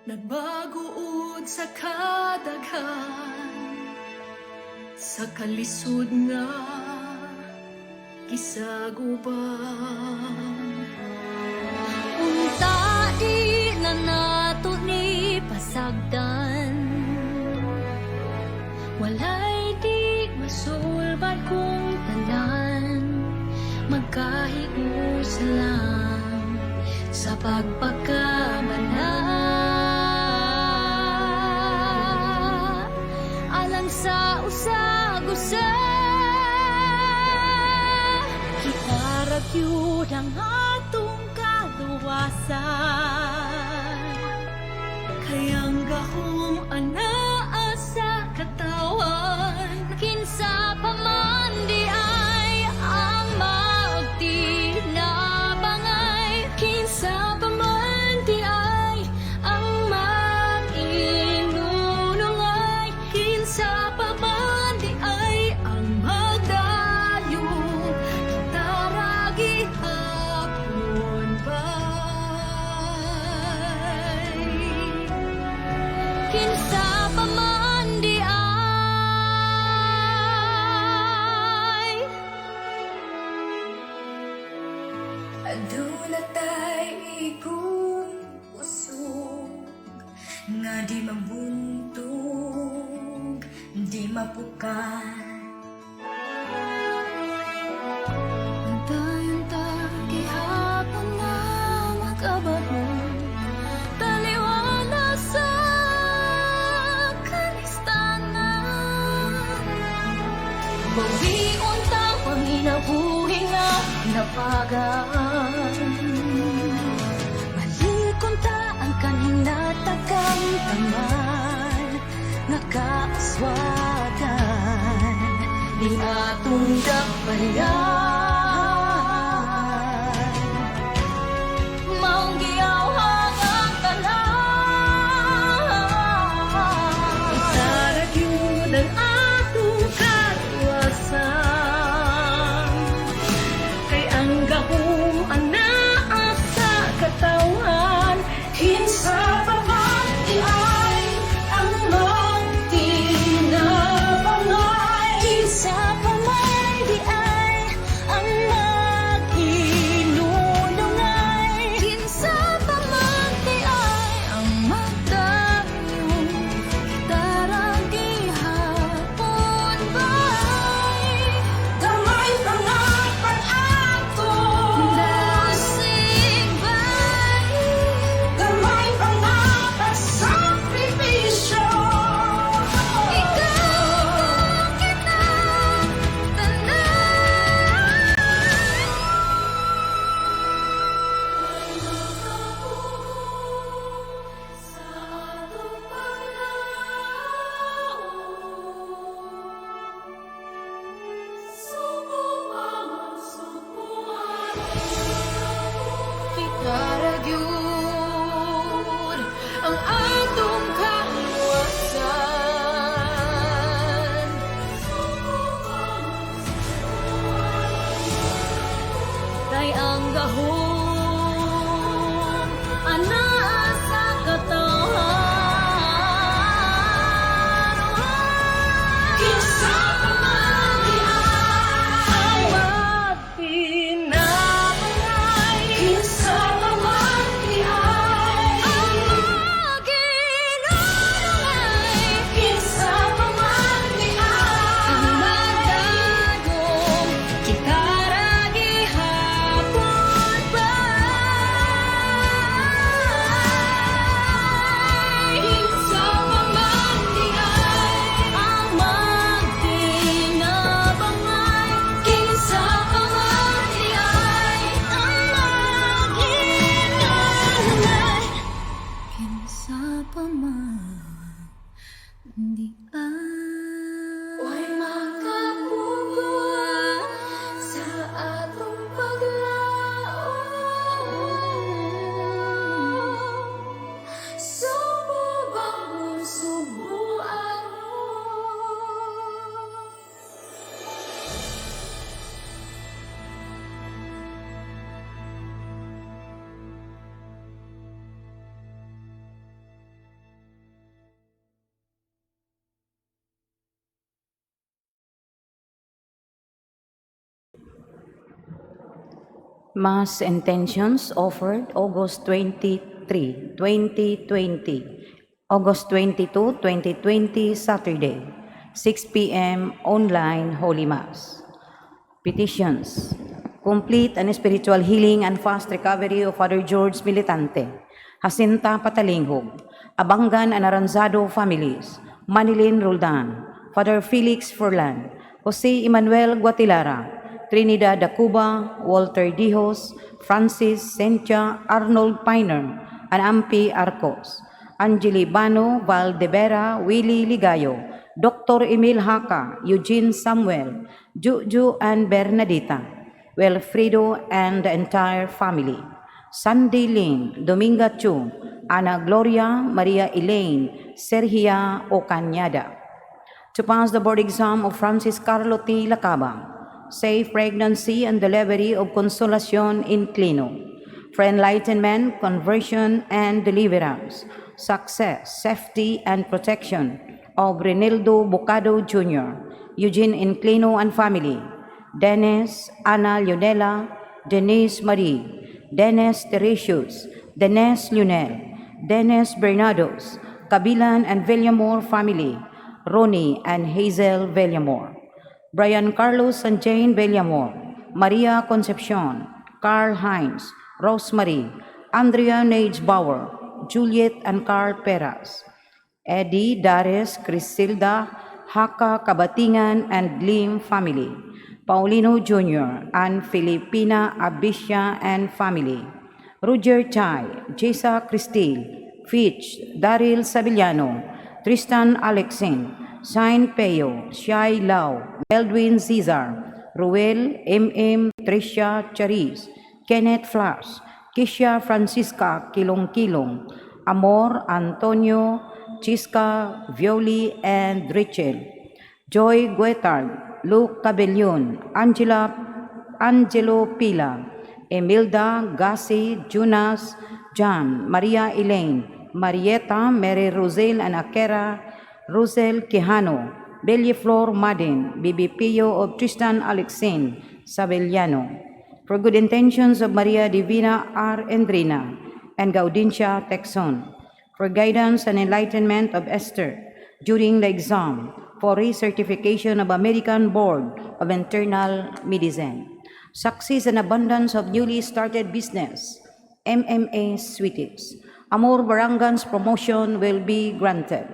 Nagbaguod sa kadaghan sa kalisod nga gisagupan. Unta di na nato ni pasagdan. Walay di masulbad kung tanan magkahiusa lang sa pagpakamala alang sa usag-usa. Kita ra gyud ang atong kaluwasan. Kay ang gahom anaa sa katawhan. Kinsa pa man diay ang magtinabangay? Kinsa pa man diay ang mag-inunungay? Kinsa pa man diay ang magdayon? Kita ra gihapon bay. Kinsa pa man diay? Aduna tay igong kusog nga di mabuntog, di mapukan. Antayon ta gihapon nga makabarong taliwala sa kanistanan. Bawion ta panginabuhi nga napagan. Balikon ta ang kanhing natakamtaman nga kaaswagan ning atong dakbayan. Maong giyawhang ang tanan. Kita ra gyud ang atong kaluwasan. Kay ang gahom anaa sa katawhan. Kinsa pa man diay ang magtinabangay? Kinsa pa man diay ang mag-inunungay? Kinsa pa man diay ang magdayon? Kita ra gihapon bay. Gamay pa nga pag-ato. Dasig bay. Gamay pa nga pagsakripisyo. Ikaw, ako, kita tanan. Sa atong paglaom, Suko pa man, sugpoan. Kita ra gyud ang atong kaluwasan. Kay ang gahom anaa sa katawhan. Kinsa pa man diay Magtinabangay? Kinsa pa man diay Ang mag-inunungay? Kinsa pa man diay Ang magdayong? Kita ra gihapon bay. Mass intentions offered August 23, 2020. August 22, 2020, Saturday, 6 p.m. online Holy Mass. Petitions. Complete and spiritual healing and fast recovery of Father George Militante, Jacinta Patalinghog, Abangan and Aranzado families, Manilin Roldan, Father Felix Furlan, Jose Emmanuel Guatilara, Trinidad Dacuba, Walter Dijos, Francis Sentia, Arnold Piner, and Ampi Arcos, Angeli Bano, Valdevera, Willie Ligayo, Dr. Emil Haka, Eugene Samuel, Juju and Bernadita, Wilfredo and the entire family, Sandy Ling, Dominga Chu, Ana Gloria, Maria Elaine, Sergia Ocañada. To pass the board exam of Francis Carlo T. Lacaba, safe pregnancy and delivery of Consolacion Inclino, for enlightenment, conversion, and deliverance, success, safety, and protection of Renildo Bocado Jr., Eugene Inclino and family, Dennis, Ana Leonela, Denise Marie, Dennis Teresius, Dennis Lionel, Dennis Bernados, Kabilan and Villamor family, Ronnie and Hazel Villamor, Brian Carlos and Jane Villamor, Maria Concepcion, Carl Hines, Rosemary, Andrea Nage Bauer, Juliet and Carl Peras, Eddie Dares, Crisilda, Haka Kabatingan and Lim family, Paulino Jr. and Filipina Abisha and family, Roger Chai, Jesa Cristil, Fitch, Daryl Sabiliano, Tristan Alexin, Sain Peo, Shai Lau, Eldwin Cesar, Ruel M.M. Tricia Charis, Kenneth Flash, Kisha Francisca Kilong Kilong, Amor Antonio, Chiska Violi and Rachel, Joy Guetard, Luke Cabellon, Angela Angelo Pila, Emilda Gassi, Jonas, John, Maria Elaine, Marietta, Mary Rosel and Akera, Rosel Quijano, Belliflor Madin, Bibi Pio of Tristan Alexin, Sabellano. For good intentions of Maria Divina R. Endrina and Gaudencia Texon. For guidance and enlightenment of Esther during the exam for recertification of American Board of Internal Medicine. Success and abundance of newly started business, MMA Sweeties. Amor Barangan's promotion will be granted.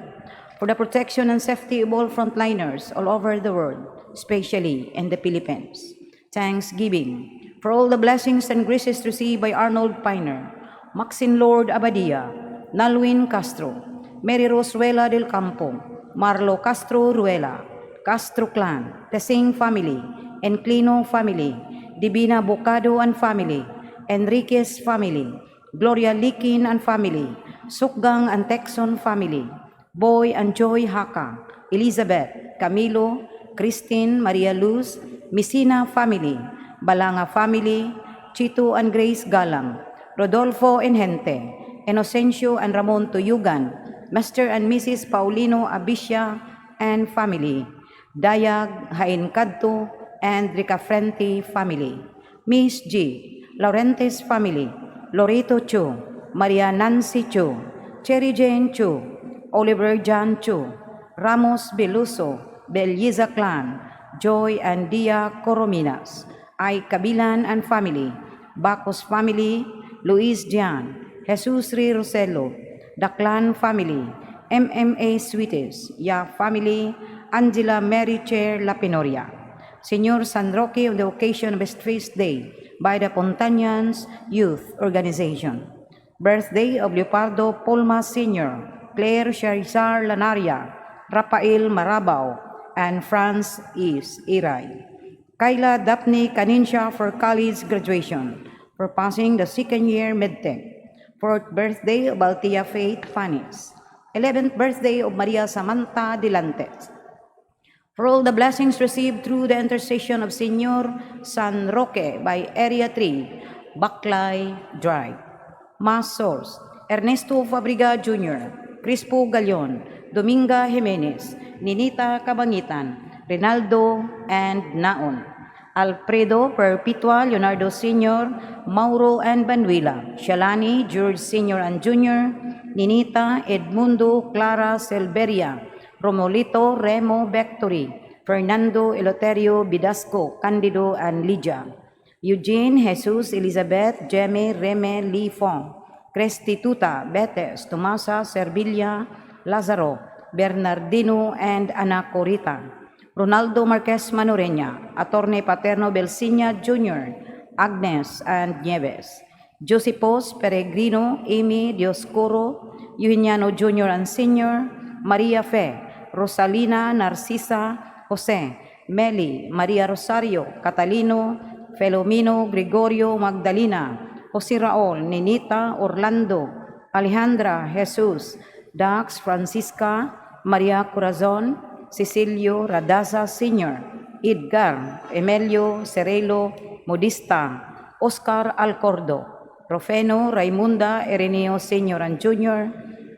For the protection and safety of all frontliners all over the world, especially in the Philippines. Thanksgiving for all the blessings and graces received by Arnold Piner, Maxine Lord Abadia, Nalwin Castro, Mary Rose Ruela del Campo, Marlo Castro Ruela, Castro Clan, Tesing Family, Enclino Family, Divina Bocado and Family, Enriquez Family, Gloria Likin and Family, Sukgang and Texon Family, Boy and Joy Haka, Elizabeth, Camilo, Christine, Maria Luz, Messina Family, Balanga Family, Chito and Grace Galang, Rodolfo Engente, Inocencio and Ramon Tuyugan, Mr. and Mrs. Paulino Abisha and Family, Dayag Hain Kadto and Ricafrente Family, Miss G, Laurentes Family, Loreto Chu, Maria Nancy Chu, Cherry Jane Chu, Oliver John Chu, Ramos Beluso, Belliza Clan, Joy and Dia Corominas, Ay Kabilan and Family, Bacos Family, Luis Dian, Jesus R. Rosello, Daklan Family, MMA Sweeties, Ya Family, Angela Mary Chair Lapinoria. Señor San Roque on the occasion of his feast day by the Pontanians Youth Organization. Birthday of Leopardo Polma Sr., Claire Charizar Lanaria, Rafael Marabao, and Franz Is Iray. Kyla Daphne Canincia for college graduation, for passing the second year medtech. Fourth birthday of Althea Faith Fanis. 11th birthday of Maria Samantha Delantes. For all the blessings received through the intercession of Señor San Roque by Area 3, Baklay Drive. Mass Source, Ernesto Fabriga Jr., Crispo Galion, Dominga Jimenez, Ninita Cabangitan, Rinaldo, and Naon. Alfredo, Perpetua, Leonardo Sr., Mauro and Manuela, Shalani, George Sr. and Jr., Ninita, Edmundo, Clara, Silveria, Romolito, Remo, Victory, Fernando, Eloterio, Bidasco, Candido, and Lydia. Eugene, Jesus, Elizabeth, Jeme, Reme, Lifong, Crestituta, Betes, Tomasa, Servilla, Lazaro, Bernardino, and Anacorita. Ronaldo Marquez Manoreña, Attorney Paterno Belsinia Jr., Agnes and Nieves. Josepos Peregrino, Amy Dioscoro, Eugeniano Jr. and Sr., Maria Fe, Rosalina Narcisa, Jose, Meli, Maria Rosario, Catalino, Felomino, Gregorio, Magdalena, Jose Raul, Ninita, Orlando, Alejandra, Jesus, Dax, Francisca, Maria Corazon, Cecilio Radaza Sr., Edgar, Emelio Cerelo, Modista, Oscar Alcordo, Rofeno, Raimunda, Ireneo Sr. and Jr.,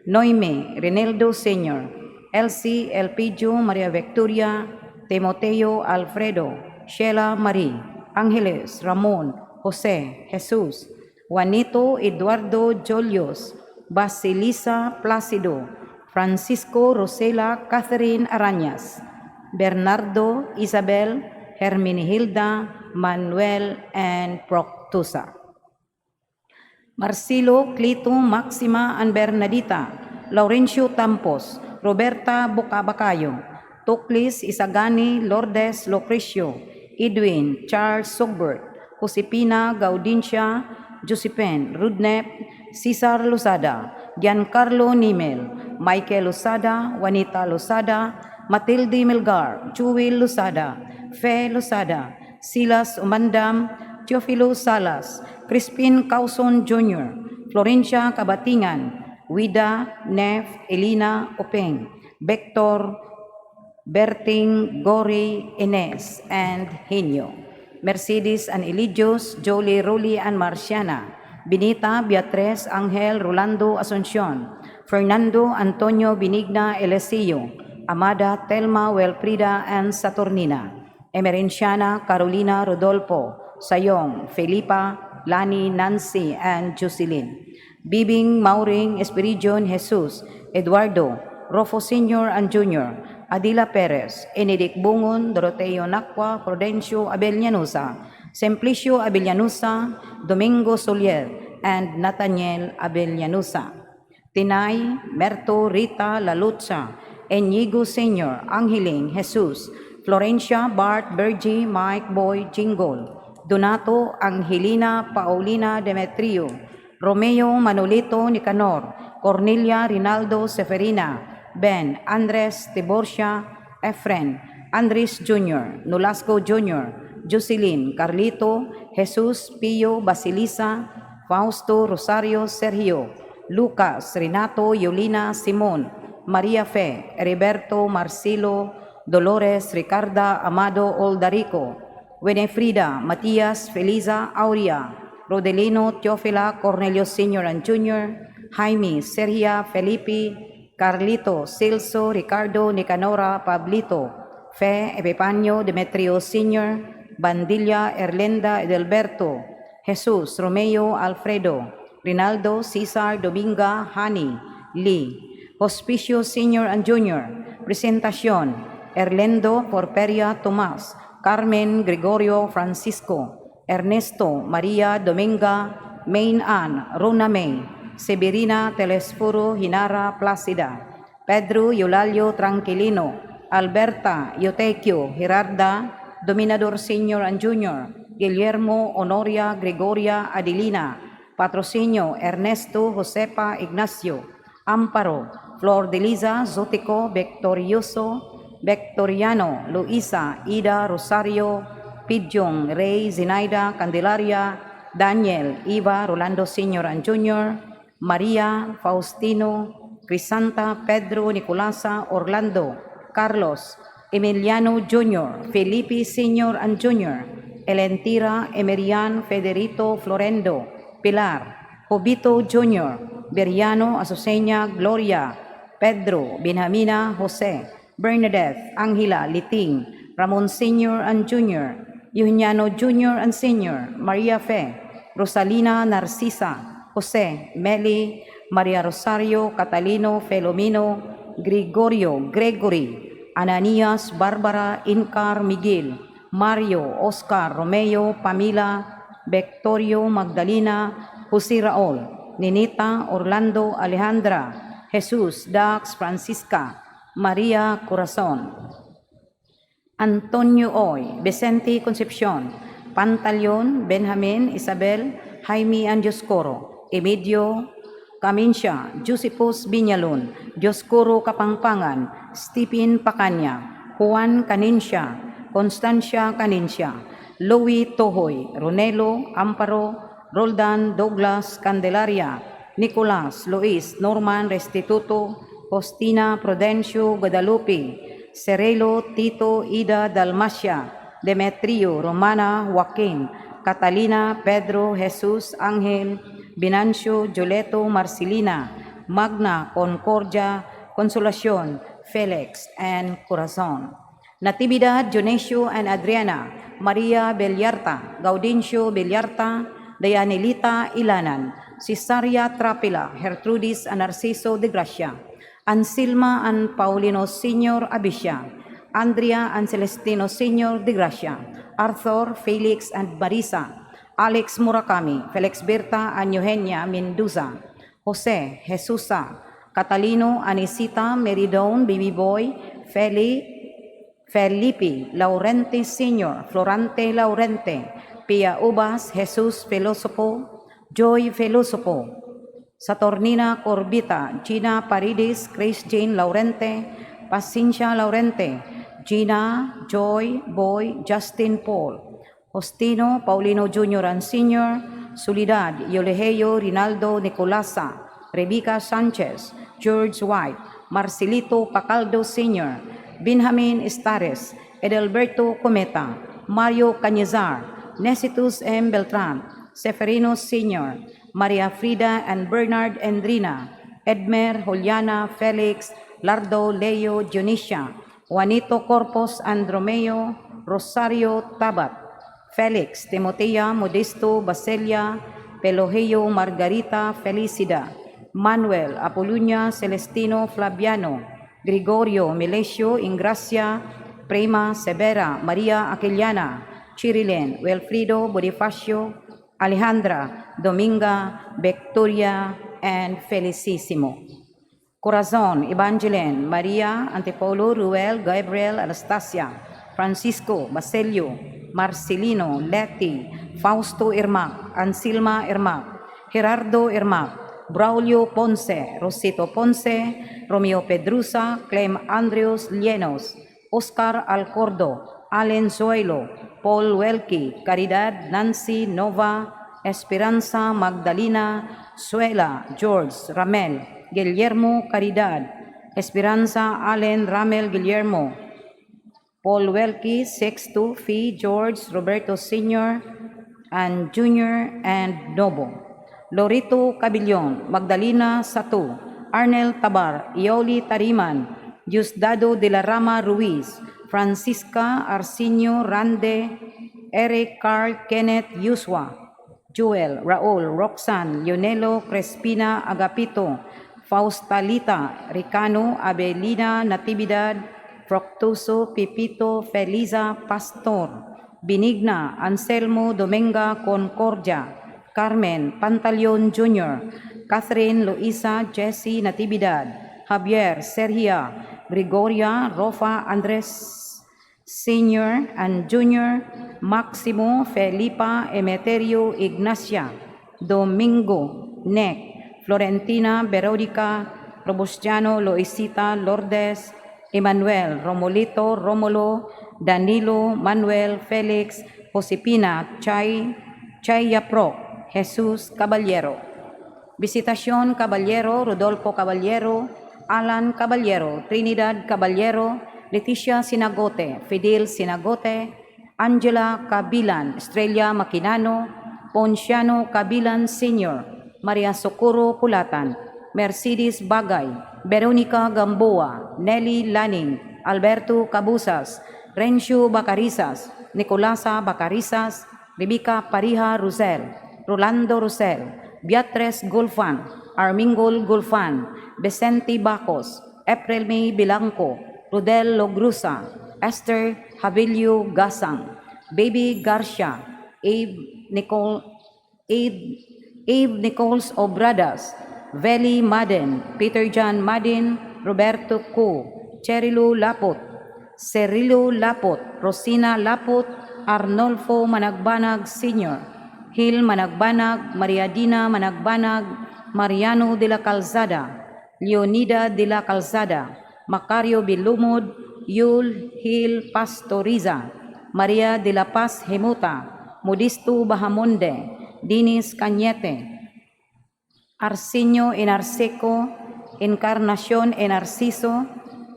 Noime, Reneldo Sr., Elsie Elpidio, Maria Victoria, Timoteo Alfredo, Sheila Marie, Angeles, Ramon, Jose, Jesus, Juanito Eduardo Jolios, Basilisa Placido, Francisco Rosela Catherine Arañas, Bernardo Isabel, Herminihilda, Manuel, and Proctusa. Marcelo, Clito, Maxima, and Bernadita, Laurencio Tampos, Roberta Bucabacayo, Toclis, Isagani, Lourdes, Lucrecio, Edwin, Charles Sogbert, Josepina, Gaudincia, Josephine, Rudnep, Cesar Lozada, Giancarlo Nimel, Michael Lozada, Juanita Lozada, Matilde Melgar, Jewel Lozada, Fe Lozada, Silas Umandam, Teofilo Salas, Crispin Causon Jr., Florencia Cabatingan, Wida, Nef, Elina Openg, Vector, Berting, Gori, Ines, and Henyo. Mercedes and Eligios, Jolie, Roli, and Marciana. Benita, Beatriz, Angel, Rolando, Asuncion. Fernando, Antonio, Benigna, Eliseo. Amada, Telma, Welfrida, and Saturnina. Emerenciana, Carolina, Rodolfo, Sayong, Felipa, Lani, Nancy, and Jocelyn. Bibing, Mauring, Espiridion, Jesus, Eduardo, Rofo Sr. and Jr., Adila Perez, Enedic Bungon, Doroteo Nakwa, Prudencio Abelianusa, Simplicio Abelianusa, Domingo Solier, and Nathaniel Abelianusa. Tinay, Merto, Rita, Lalutsa, Enigo Sr., Angeling, Jesus, Florencia, Bart, Bergie, Mike, Boy, Jingle, Donato, Angelina, Paulina, Demetrio, Romeo, Manolito, Nicanor, Cornelia, Rinaldo, Seferina, Ben, Andres, Tiborcia, Efren, Andres Jr., Nolasco Jr., Jocelyn, Carlito, Jesus, Pio, Basilisa, Fausto, Rosario, Sergio, Lucas, Renato, Yolina, Simon, Maria Fe, Heriberto, Marcelo, Dolores, Ricarda, Amado, Oldarico, Winefrida, Matias, Feliza, Aurea, Rodelino, Teofila, Cornelio Sr. and Jr., Jaime, Sergia, Felipe, Carlito, Celso, Ricardo, Nicanora, Pablito, Fe, Epipanio, Demetrio Sr., Bandilla, Erlinda, Edelberto, Jesus, Romeo, Alfredo, Rinaldo, Cesar, Dominga, Hani, Lee, Hospicio Sr. and Jr., Presentacion, Erlendo, Porperia, Tomas, Carmen, Gregorio, Francisco, Ernesto, Maria, Dominga, Main Ann, Rona May, Severina, Telesforo, Hinara, Placida, Pedro, Eulalio, Tranquilino, Alberta, Eutequio, Gerarda, Dominador Sr. and Jr., Guillermo, Honoria, Gregoria, Adelina, Patrocinio, Ernesto, Josepa, Ignacio, Amparo, Flor de Liza, Zotico, Victorioso, Victoriano, Luisa, Ida, Rosario, Pidjong, Rey, Zinaida, Candelaria, Daniel, Eva, Rolando Sr. and Jr., Maria, Faustino, Crisanta, Pedro, Nicolasa, Orlando, Carlos, Emiliano Jr., Felipe Sr. and Jr., Elentira, Emerian, Federico, Florendo, Pilar, Jobito Jr., Beriano, Azucena, Gloria, Pedro, Benjamina, Jose, Bernadette, Angela, Liting, Ramon Sr. and Jr., Eugeniano Jr. and Sr., Maria Fe, Rosalina Narcisa, Jose, Meli, Maria Rosario, Catalino, Felomino, Gregorio, Gregory, Ananias, Barbara, Incar, Miguel, Mario, Oscar, Romeo, Pamela, Victorio, Magdalena, Jose Raul, Ninita, Orlando, Alejandra, Jesus, Dax, Francisca, Maria Corazon, Antonio Oy, Vicente Concepcion, Pantaleon, Benjamin, Isabel, Jaime and Dioscoro, Emilio Camincia, Josephus Binyalon, Dioscoro Kapangpangan, Stephen Pacanya, Juan Canincia, Constancia Canincia, Louis Tohoy, Ronelo Amparo, Roldan Douglas Candelaria, Nicolas Luis Norman Restituto, Faustina Prudencio Guadalupe, Cerelo Tito Ida Dalmacia, Demetrio Romana Joaquin, Catalina Pedro Jesus Angel, Binancio Joleto Marcelina, Magna Concordia Consolacion, Felix, and Corazon. Natividad Dionisio and Adriana, Maria Bellarta, Gaudencio Bellarta, Dayanelita Ilanan, Cesaria Trapila, Gertrudis and Narciso de Gracia, Ansilma and Paulino Senior Abisha, Andrea and Celestino Senior de Gracia, Arthur, Felix and Marisa, Alex Murakami, Felix Berta and Eugenia Mendoza, Jose, Jesusa, Catalino, Anisita, Meridon, Baby Boy, Feli, Felipe Laurente Sr., Florante Laurente, Pia Ubas, Jesus Filosopo, Joy Filosopo, Satornina Corbita, Gina Paredes, Chris Jane Laurente, Pacincia Laurente, Gina, Joy, Boy, Justin Paul, Justino, Paulino Jr. and Sr., Soledad, Yoleheyo, Rinaldo, Nicolasa, Rebecca Sanchez, George White, Marcelito Pacaldo Sr., Benjamin Estares, Edelberto Cometa, Mario Cañizar, Nesitus M. Beltran, Seferino Sr., Maria Frida and Bernard Endrina, Edmer, Juliana, Felix, Lardo, Leo, Dionisia, Juanito Corpus Andromeo, Rosario Tabat, Felix, Timotea, Modesto, Basilia, Pelogeo, Margarita, Felicida, Manuel, Apolunia, Celestino, Flaviano, Gregorio, Melesio, Ingracia, Prema, Severa, Maria Aquiliana, Chirilen, Wilfrido, Bonifacio, Alejandra, Dominga, Victoria, and Felicissimo. Corazon, Evangeline, Maria, Antipolo, Ruel, Gabriel, Anastasia, Francisco, Basilio, Marcelino, Leti, Fausto Irmac, Ansilma Irmac, Gerardo Irmac, Braulio Ponce, Rosito Ponce, Romeo Pedrusa, Clem Andrews Llenos, Oscar Alcordo, Allen Zoilo, Paul Welke, Caridad, Nancy Nova, Esperanza Magdalena, Suela, George, Ramel, Guillermo Caridad, Esperanza Allen Ramel Guillermo, Paul Welke, Sexto, Fee, George, Roberto Sr., and Jr., and Nobo. Lorito Cabillon, Magdalena Sato, Arnel Tabar, Ioli Tariman, Diosdado de la Rama Ruiz, Francisca Arsenio Rande, Eric Carl Kenneth Yuswa, Joel, Raul, Roxanne, Leonelo, Crespina, Agapito, Faustalita, Ricano, Abelina, Natividad, Fructuoso, Pipito, Feliza, Pastor, Benigna, Anselmo, Dominga, Concordia, Carmen, Pantaleon Jr., Catherine, Luisa, Jesse, Natividad, Javier, Sergia, Gregoria, Rofa, Andres, Senior and Junior, Maximo, Felipa, Emeterio, Ignacia, Domingo, Nek, Florentina, Veronica, Robustiano, Loisita, Lourdes, Emmanuel, Romolito, Romulo, Danilo, Manuel, Felix, Josepina, Chay, Chayapro, Jesus Caballero. Visitacion Caballero, Rodolfo Caballero, Alan Caballero, Trinidad Caballero, Leticia Sinagote, Fidel Sinagote, Angela Cabilan, Estrella Maquinano, Ponciano Cabilan Sr., Maria Socorro Pulatan, Mercedes Bagay, Veronica Gamboa, Nelly Lanning, Alberto Cabusas, Rencio Bacarisas, Nicolasa Bacarisas, Rebecca Pariha Rosel, Rolando Rosel, Beatriz Gulfan, Armingol Gulfan, Vicente Bacos, April May Bilanco, Rodel Logrusa, Esther Havilio Gasang, Baby Garcia, Abe Nicole Abe Nichols Obradas, Veli Madden, Peter John Madden, Roberto Co, Cherilu Lapot, Cerilo Lapot, Rosina Lapot, Arnolfo Managbanag Sr., Gil Managbanag, Maria Dina Managbanag, Mariano de la Calzada, Leonida de la Calzada, Macario Bilumod, Yul Gil Pastoriza, Maria de la Paz Hemuta, Modesto Bahamonde, Dinis Cañete, Arsenio Enarseco, Encarnacion Enarciso,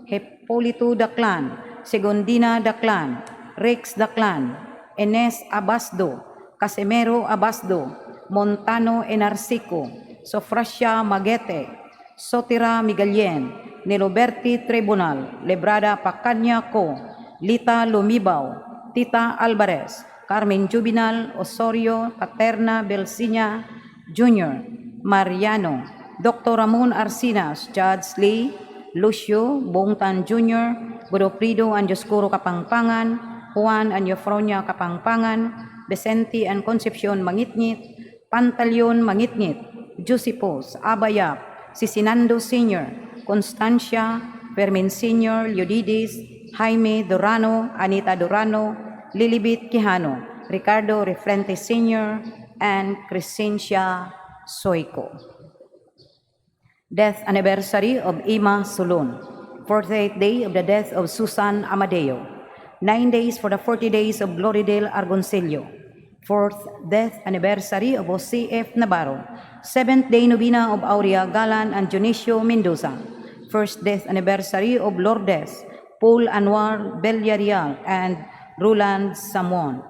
Hipolito Daclan, Segundina Daclan, Rex Daclan, Enes Abasdo, Casimero Abasdo, Montano Enarsico, Sofrasia Magete, Sotira Migalien, Niloberti Tribunal, Lebrada Pacanya Co, Lita Lumibaw, Tita Alvarez, Carmen Juvenal Osorio, Paterna Belsinya Jr., Mariano, Dr. Ramon Arcinas, Judge Lee, Lucio Bongtan Jr., Godofredo and Dioscuro Kapangpangan, Juan and Eufronia Kapangpangan, Vicente and Concepcion Mangitngit, Pantaleon Mangitngit, Josepos Abayap, Sisinando Sr., Constancia, Fermin Sr., Leodidis, Jaime Durano, Anita Durano, Lilibit Quijano, Ricardo Refrente Sr., and Crescencia Soico. Death anniversary of Ima Solon, 48th day of the death of Susan Amadeo, 9 days for the 40 days of Gloridel Argoncillo, fourth death anniversary of Jose F. Navarro, seventh day novena of Aurea Galan and Dionisio Mendoza, first death anniversary of Lourdes, Paul Anwar Villarreal, and Roland Samuan.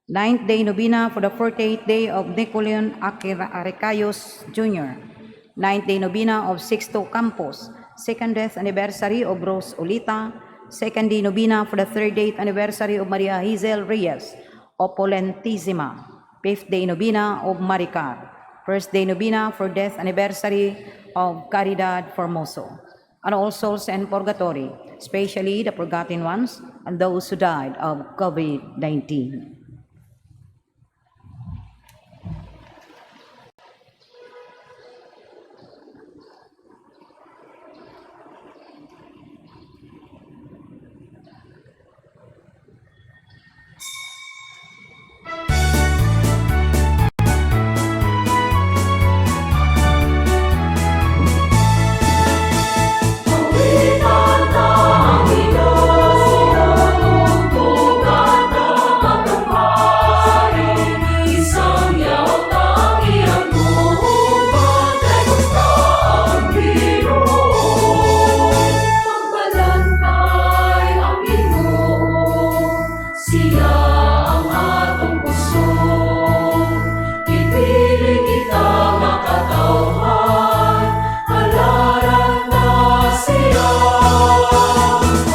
Ninth day novena for the 48th day of Nicoleon Arecayos Jr. Ninth day novena of Sixto Campos. Second death anniversary of Rose Olita. Second day novena for the third date anniversary of Maria Hazel Reyes Opulentissima. Fifth day novena of Maricar. First day novena for death anniversary of Caridad Formoso. And all souls in purgatory, especially the forgotten ones and those who died of COVID-19. Awitan ta ang Ginoo, Tugtugan ta atong Hari, Isangyaw ta ang iyang gubat, Kay gusto ang Ginoo. Magbalantay ang Ginoo, Siya ang atong kusog. Ipiling kita nga katawhan, Halaran ta siya.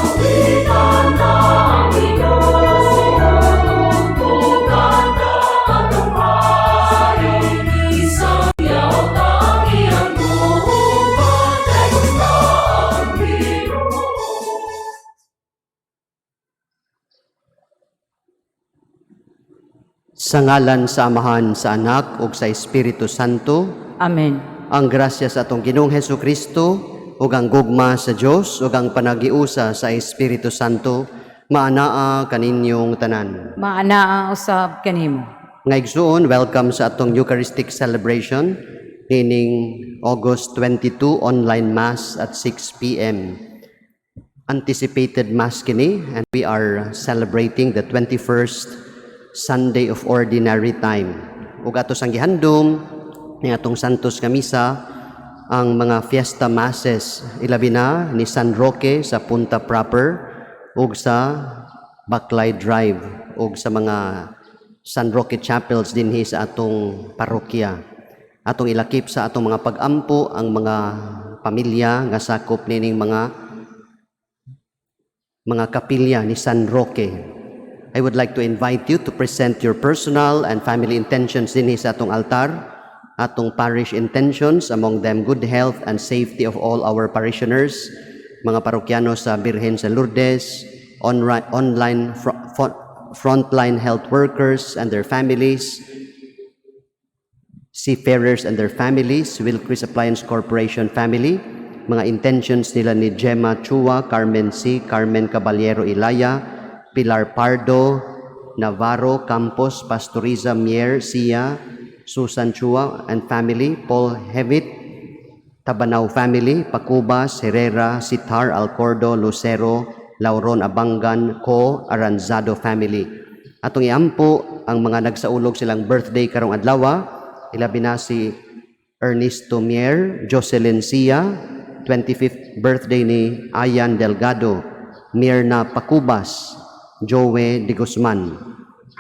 Awitan ta ang Ginoo, Tugtugan ta atong Hari, Isangyaw ta ang iyang gubat, Kay gusto ang Ginoo. Sa ngalan sa Amahan, sa Anak ug sa Espiritu Santo, Amen. Ang grasya sa atong Ginoong Hesus Kristo ug ang gugma sa Dios ug ang panagiusa sa Espiritu Santo maanaa kaninyong tanan. Maanaa usab kanimo. Nga igsuon, welcome sa atong Eucharistic celebration nining August 22, online Mass at 6 p.m. Anticipated Mass kini, and we are celebrating the 21st Sunday of Ordinary Time. Ug ato sang gihandom ni atong Santos nga Misa ang mga fiesta masses, ilabi na ni San Roque sa Punta Proper ug sa Baclay Drive ug sa mga San Roque Chapels dinhi sa atong parokya. Atong ilakip sa atong mga pag-ampo ang mga pamilya nga sakop nining mga Mga kapilya ni San Roque. I would like to invite you to present your personal and family intentions dinhi sa atong altar, atong parish intentions, among them good health and safety of all our parishioners, mga parokyano sa Birhen sa Lourdes, online frontline health workers and their families, seafarers and their families, Wilcris Appliance Corporation family, mga intentions nila ni Gemma Chua, Carmen C., Carmen Caballero Ilaya, Pilar Pardo, Navarro Campos, Pastoriza Mier Sia, Susan Chua and family, Paul Hewitt, Tabanao family, Pacubas, Herrera, Sitar, Alcordo, Lucero, Lauron Abangan, Co, Aranzado family. Atong iampo ang mga nagsaulog silang birthday karong adlaw, ilabi na si Ernesto Mier, Jocelyn Sia, 25th birthday ni Ayan Delgado, Mirna Pacubas, Joe de Guzman.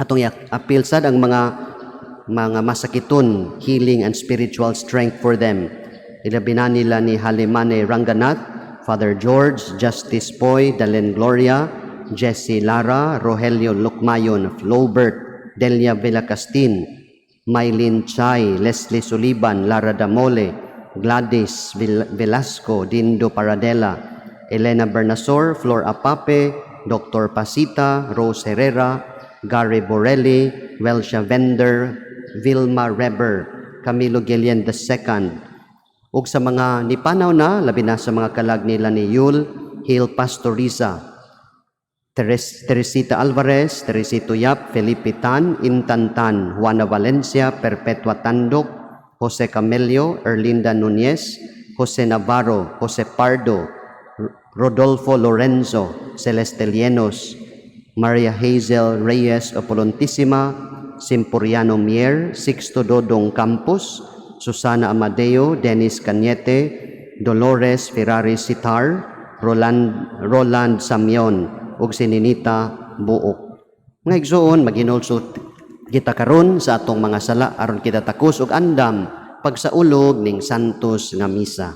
Atong apil sad ang mga masakiton, healing and spiritual strength for them. Ilabi na nila ni Halimane Ranganath, Father George, Justice Poy, Dalen Gloria, Jesse Lara, Rogelio Lukmayon, Flobert, Delia Villacastin, Mylene Chai, Leslie Suliban, Lara Damole, Gladys Velasco, Dindo Paradela, Elena Bernasor, Flor Apape, Dr. Pasita, Rose Herrera, Gary Borelli, Welsha Vender, Vilma Reber, Camilo Guillen II, ug sa mga nipanaw na, labi na sa mga kalag nila ni Yul Hill Pastoriza, Teresita Alvarez, Teresito Yap, Felipe Tan, Intan Tan, Juana Valencia, Perpetua Tandok, Jose Camelio, Erlinda Nunez, Jose Navarro, Jose Pardo, Rodolfo Lorenzo, Celeste Lienos, Maria Hazel Reyes Opolontissima, Simporiano Mier, Sixto Dodong Campos, Susana Amadeo, Dennis Cañete, Dolores Ferrari Sitar, Roland Samion, ug si Ninita Buok. Mga igsoon, maghinulsol kita karon sa atong mga sala aron kita takos og andam pagsaulog ning Santos nga Misa.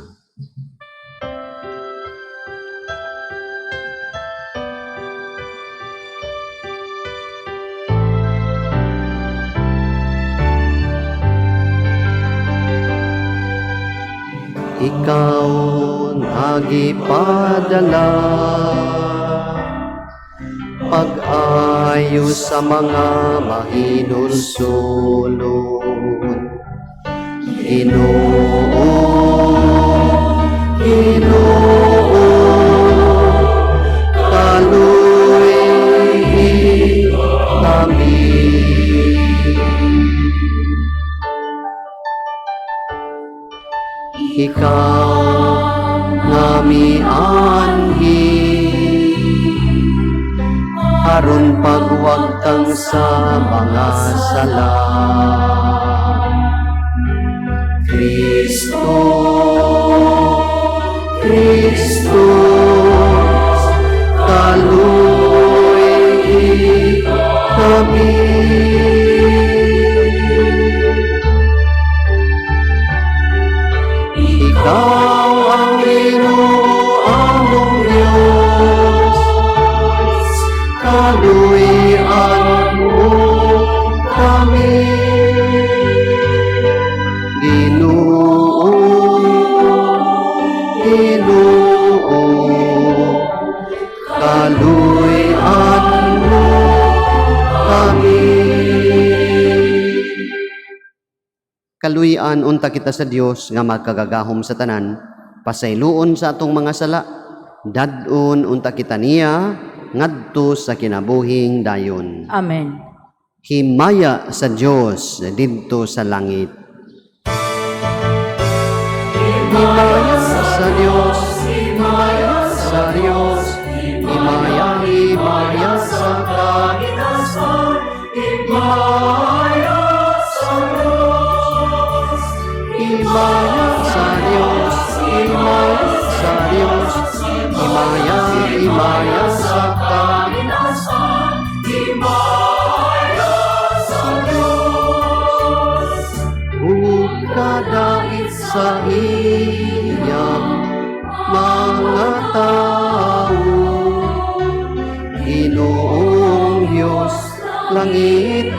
Ikaw nagipadala pag-ayo sa mga mahinulsulon. Ginoo, Ginoo, kaluy kami. Ikaw nga mianhi aron pagwagtang sa mga sala. Kristo, Kristo, kaluy kami. Ikaw ang Ginoo among Diyos, kaluy-an mo kami. Ginoo, Ginoo, kaluy-an mo kami. Kaluy-an unta kita sa Dios nga magkagagahom sa tanan, pasayloon sa atong mga sala, dad-on unta kita niya ngadto sa kinabuhing dayon. Amen. Himaya sa Dios didto sa langit. Himaya sa Dios, himaya sa Dios, himaya, himaya sa Kaitasan, himaya sa Diyos. Himaya sa Dios, himaya sa Dios, himaya, himaya sa Kaitasan, himaya sa Diyos. Ug kadait sa iya. langit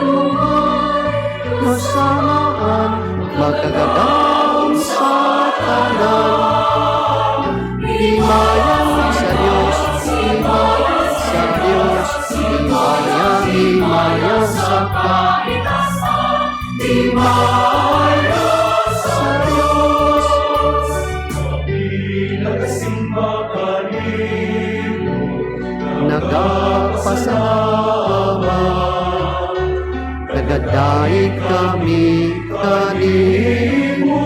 kasamaan, makagagahom sa tanan. Himaya sa Diyos, himaya sa Diyos, himaya, himaya sa Kaligtasan, himaya sa Diyos. Pinakasimba kanimo, Nagapasalamat, nagadaig kami kanimo,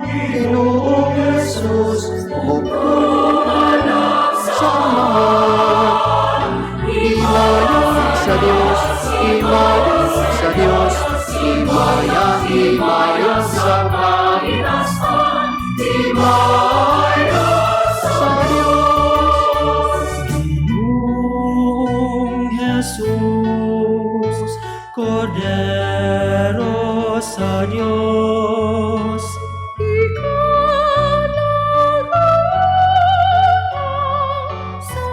Ginoong Jesus, bugtong anak sa Amahan. Himaya sa Diyos, himaya sa Diyos, himaya, himaya sa Kaligtasan, himaya sa Diyos. Ginoong Jesus, Kordero sa Diyos. Ikaw sa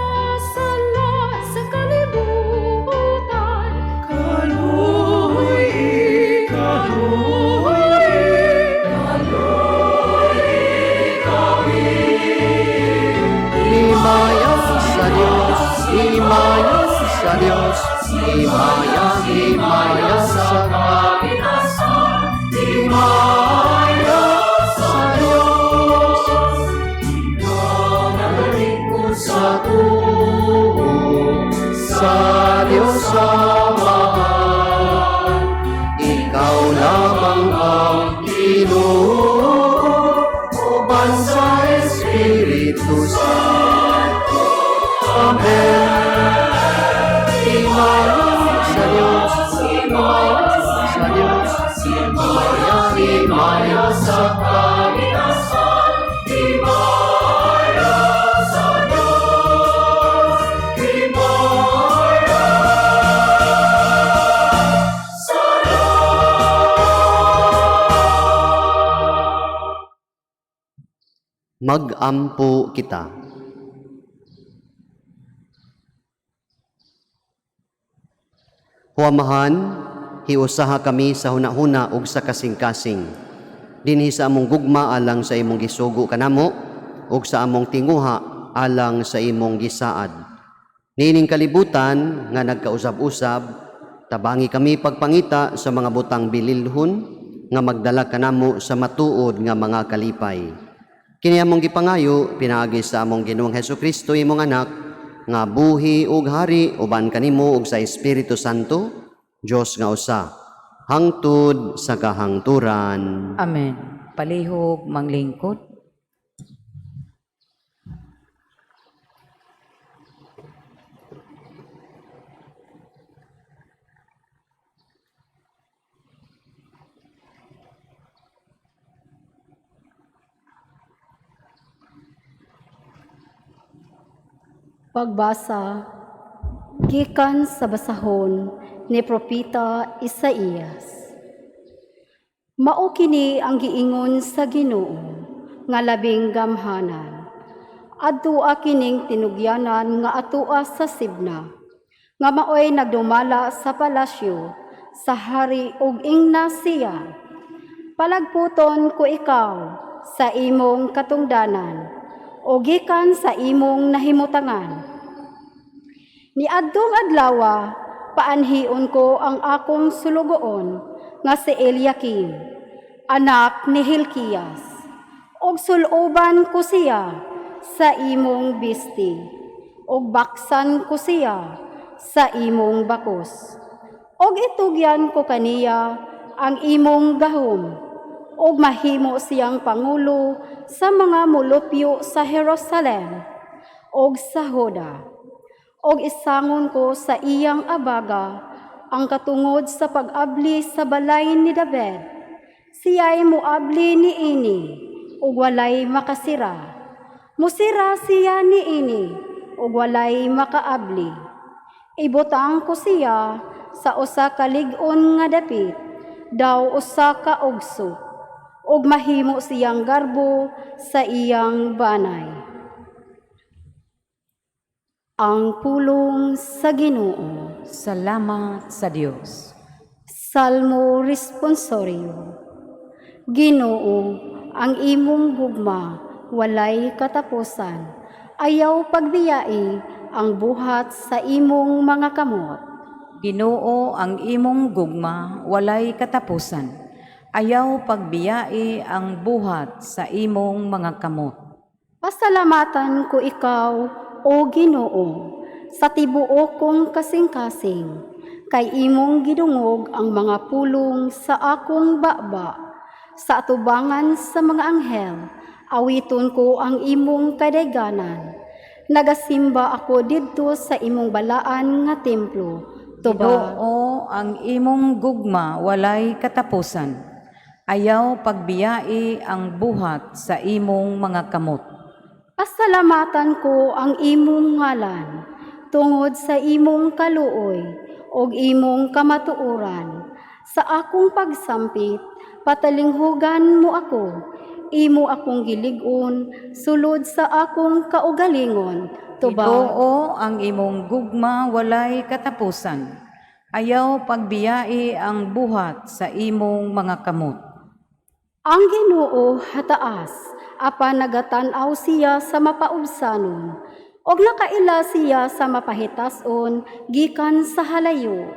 sala sa kalibutan. Kaluoy, kaluoy, Himaya sa Diyos, himaya sa Diyos, himaya, himaya sa Kaligtasan, himaya sa Diyos. Ikaw Sa tuo, sa Diyos Amahan, ikaw lamang ang Ginoo, uban sa Espiritu Santo. Amen. Himaya sa Diyos, himaya sa Diyos, himaya, himaya sa Kaligtasan, himaya sa Diyos, himaya sa Diyos. Mag-ampo kita. Huamahan, hiusaha kami sa hunahuna ug sa kasing-kasing. Dinhi sa among gugma alang sa imong gisugo kanamo ug sa among tinguha alang sa imong gisaad. Niining kalibutan nga nagkausab-usab, tabangi kami pagpangita sa mga butang bililhon nga magdala kanamo sa matuod nga mga kalipay. Kini among gipangayo pinaagi sa among Ginoong Hesukristo, imong anak, nga buhi ug hari uban kanimo ug sa Espiritu Santo, Dios nga usa, hangtod sa kahangturan. Amen. Palihog manglingkod. Pagbasa gikan sa basahon ni Propeta Isaías. Mao kini ang giingon sa Ginoo nga labing gamhanan. Adtua kining tinugyanan nga atua sa Sibna, nga maoy nagdumala sa palasyo sa hari ug ingna siya. Palagputon ko ikaw sa imong katungdanan o gikan sa imong nahimutangan. Niadtong adlawa, paanhion ko ang akong sulugoon nga si Eliakim, anak ni Hilkias. Og suloban ko siya sa imong bisti, og baksan ko siya sa imong bakos. Og itugyan ko kaniya ang imong gahom, og mahimo siyang pangulo sa mga mulupyo sa Jerusalem og sa Juda. Og isangon ko sa iyang abaga ang katungod sa pag-abli sa balay ni David. Siya'y muabli niini ug walay makasira. Musira siya niini ug walay makaabli. Ibutang ko siya sa usa ka lig-on nga dapit, daw usa ka ogso, ug mahimo siyang garbo sa iyang banay. Ang pulong sa Ginoo. Salamat sa Dios. Salmo Responsorio. Ginoo, ang imong gugma walay katapusan. Ayaw pagbiyai ang buhat sa imong mga kamot. Ginoo, ang imong gugma walay katapusan. Ayaw pagbiyai ang buhat sa imong mga kamot. Pasalamatan ko ikaw, o Ginoo, sa tibuok kong kasing-kasing, kay imong gidungog ang mga pulong sa akong baba. Sa atubangan sa mga anghel, awiton ko ang imong kadayganan. Nagasimba ako didto sa imong balaan nga templo. Tubag. Ginoo, ang imong gugma walay katapusan. Ayaw pagbiyai ang buhat sa imong mga kamot. Pasalamatan ko ang imong ngalan tungod sa imong kaluoy ug imong kamatuoran. Sa akong pagsampit, patalinghugan mo ako. Imo akong gilig-on sulod sa akong kaugalingon. Tubag. Ginoo, ang imong gugma walay katapusan. Ayaw pagbiyai ang buhat sa imong mga kamot. Ang Ginoo hataas, apan nagatan-aw siya sa mapaubsanon, ug nakaila siya sa mapahitason gikan sa halayo.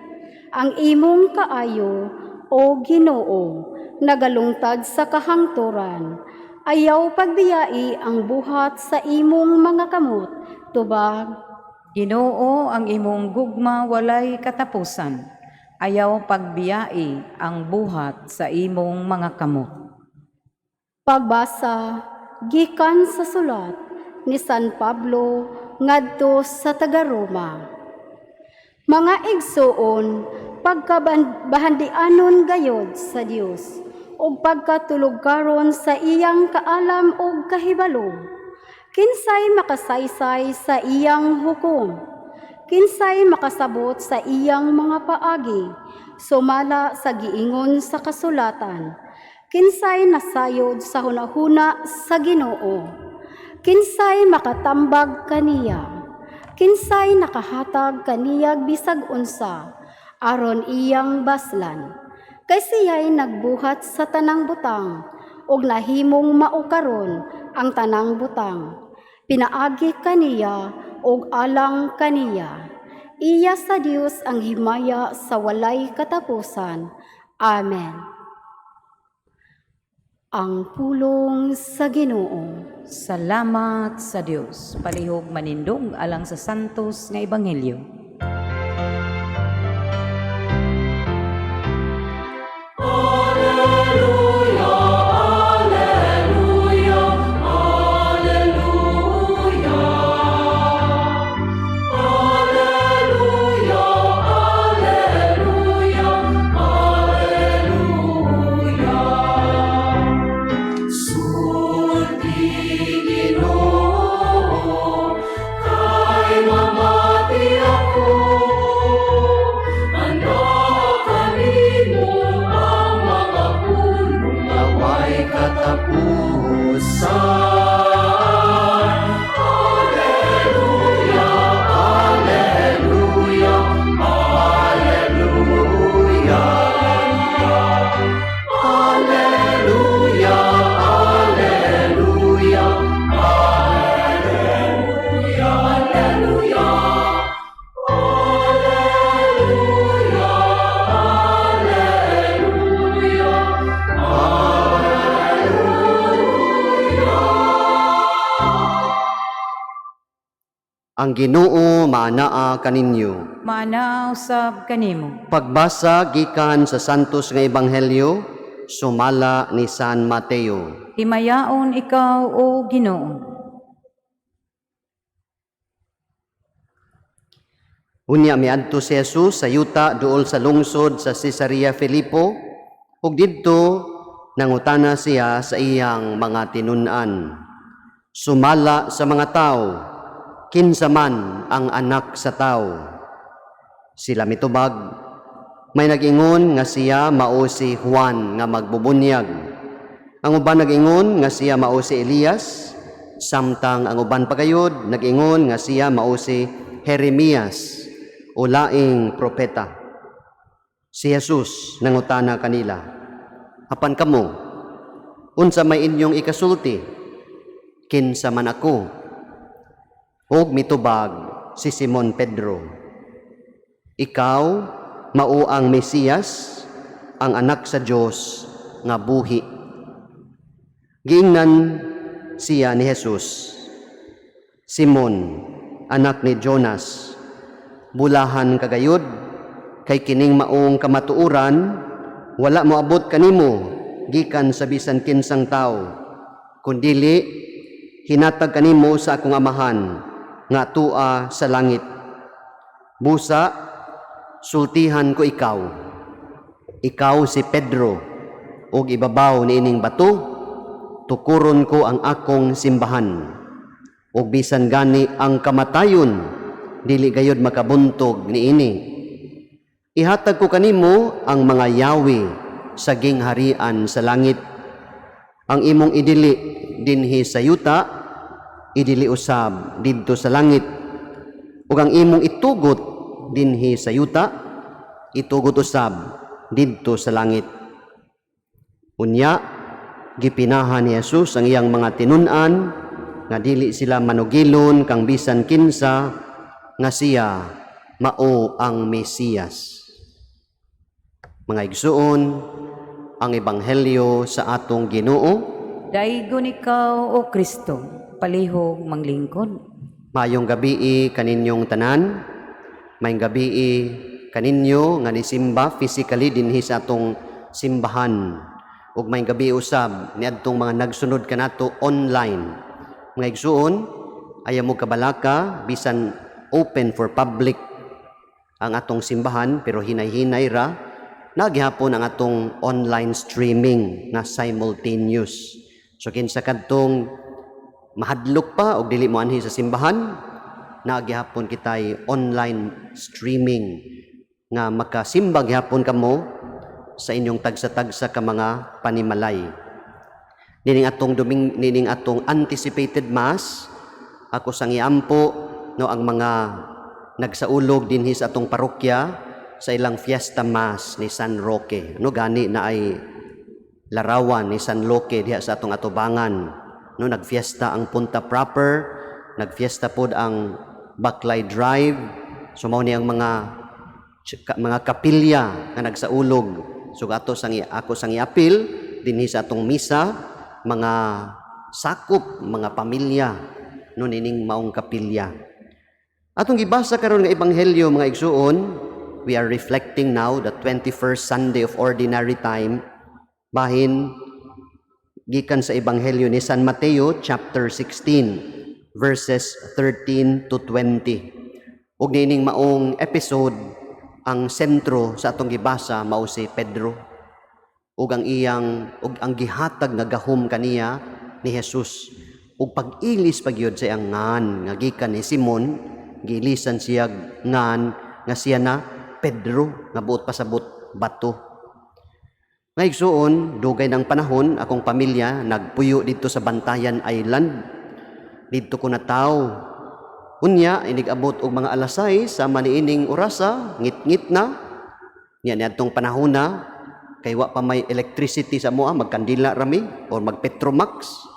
Ang imong kaayo, o Ginoo, nagalungtad sa kahangturan. Ayaw pagbiyai ang buhat sa imong mga kamot, tubag. Ginoo, ang imong gugma walay katapusan. Ayaw pagbiyai ang buhat sa imong mga kamot. Pagbasa gikan sa sulat ni San Pablo ngadto sa taga-Roma. Mga igsuon, pagkabahandianon gayod sa Dios ug pagkatulugkaron sa iyang kaalam ug kahibalo. Kinsay makasaysay sa iyang hukom? Kinsay makasabot sa iyang mga paagi, sumala sa giingon sa kasulatan? Kinsay nasayod sa hunahuna sa Ginoo? Kinsay makatambag kaniya? Kinsay nakahatag kaniyag bisag unsa aron iyang baslan? Kay siya'y nagbuhat sa tanang butang ug nahimong mao karon ang tanang butang. Pinaagi kaniya ug alang kaniya. Iya sa Dios ang himaya sa walay katapusan. Amen. Ang pulong sa Ginoo. Salamat sa Dios. Palihog manindog alang sa santos nga ebanghelyo. Alleluia, Alleluia, Alleluia. Alleluia, Alleluia, Alleluia. Sulti Ginoo, kay mamati ako. Handa kanimo ang mga pulong nga way katapusan. Alleluia, Alleluia, Alleluia. Alleluia, Alleluia, Alleluia, Alleluia. Alleluia, Alleluia, Ang Ginoo maanaa kaninyo. Maanaa usab kanimo. Pagbasa gikan sa Santos nga Ebanghelyo sumala ni San Mateo. Himayaon ikaw, o Ginoo. Unya miadto si Jesus sa yuta duol sa lungsod sa Cesarea Filipo ug didto nangutana siya sa iyang mga tinun-an. Sumala sa mga tao, kinsa man ang anak sa tao. Sila mitubag, may nag-ingon nga siya mao si Juan nga magbubunyag. Ang uban nag-ingon nga siya mao si Elias, samtang ang uban pagayod nag-ingon nga siya mao si Jeremias. o laing propeta?" Si Jesus nangutana kanila, "Apan kamo, unsa may inyong ikasulti? Kinsa man ako?" Ug mitubag si Simon Pedro, "Ikaw mao ang Mesiyas, ang anak sa Dios nga buhi." Giingnan siya ni Jesus, "Simon, anak ni Jonas, bulahan ka gayud, kay kining maong kamatuoran wala moabot kanimo gikan sa bisan kinsang tawo, kundili hinatag kanimo sa akong Amahan nga tua sa langit. Busa sultihan ko ikaw. Ikaw si Pedro, ug ibabaw niining bato tukuron ko ang akong simbahan. Ug bisan gani ang kamatayon dili gayud makabuntog niini. Ihatag ko kanimo ang mga yawi sa gingharian sa langit. Ang imong idili dinhi sa yuta, idili usab didto sa langit. Ug ang imong itugot dinhi sa yuta, itugot usab didto sa langit." Unya, gipinahan ni Jesus ang iyang mga tinun-an nga dili sila manugilon kang bisan kinsa nga siya mao ang Mesiyas. Mga igsuon, ang ebanghelyo sa atong Ginoo. Daygon ikaw, O Kristo, palihog manglingkod. Maayong gabii kaninyong tanan. Maayong gabii kaninyo nga nisimba physically dinhi sa atong simbahan. Ug maayong gabii usab niadtong mga nagsunod kanato online. Mga igsuon, ayaw mo kabalaka, bisan open for public ang atong simbahan, pero hinay-hinay ra nagihapon ang atong online streaming nga simultaneous. So kinsa kadtong mahadlok pa og dili mo anhi sa simbahan, nagihapon kitay online streaming nga makasimba gihapon kamo sa inyong tagsa-tagsa ka mga panimalay. Nining atong anticipated Mass, ako sang iampo, no, ang mga nagsaulog dinhi sa atong parokya sa ilang fiesta Mass ni San Roque. No, gani na ay larawan ni San Roque diha sa atong atubangan. No, nagfiesta ang Punta Proper, nagfiesta pod ang Baklay Drive. So mao ni ang mga kapilya nga nagsaulog. So ato sang ako sang iapil dinhi sa atong misa mga sakop mga pamilya, no, nining maong kapilya. Atong gibasa karon nga ebanghelyo, mga igsuon, we are reflecting now the 21st Sunday of Ordinary Time, bahin gikan sa ebanghelyo ni San Mateo chapter 16 verses 13 to 20. Ug nining maong episode, ang sentro sa atong gibasa mao si Pedro ug ang iyang ug ang gihatag nga gahom kaniya ni Jesus ug pag-ilis pagyud sa iyang ngan nga gikan ni Simon, giilisan siya ngan nga siya na Pedro, nga buot pasabot bato. Nga igsuon, dugay ng panahon akong pamilya nagpuyo dito sa Bantayan Island. Didto ko nataw. Unya, inig-abot og mga alas 6 sa maniining orasa, ngit-ngit na. Nya niadtong panahon na kay wa pa may electricity sa amoa, magkandila rami or magpetromax.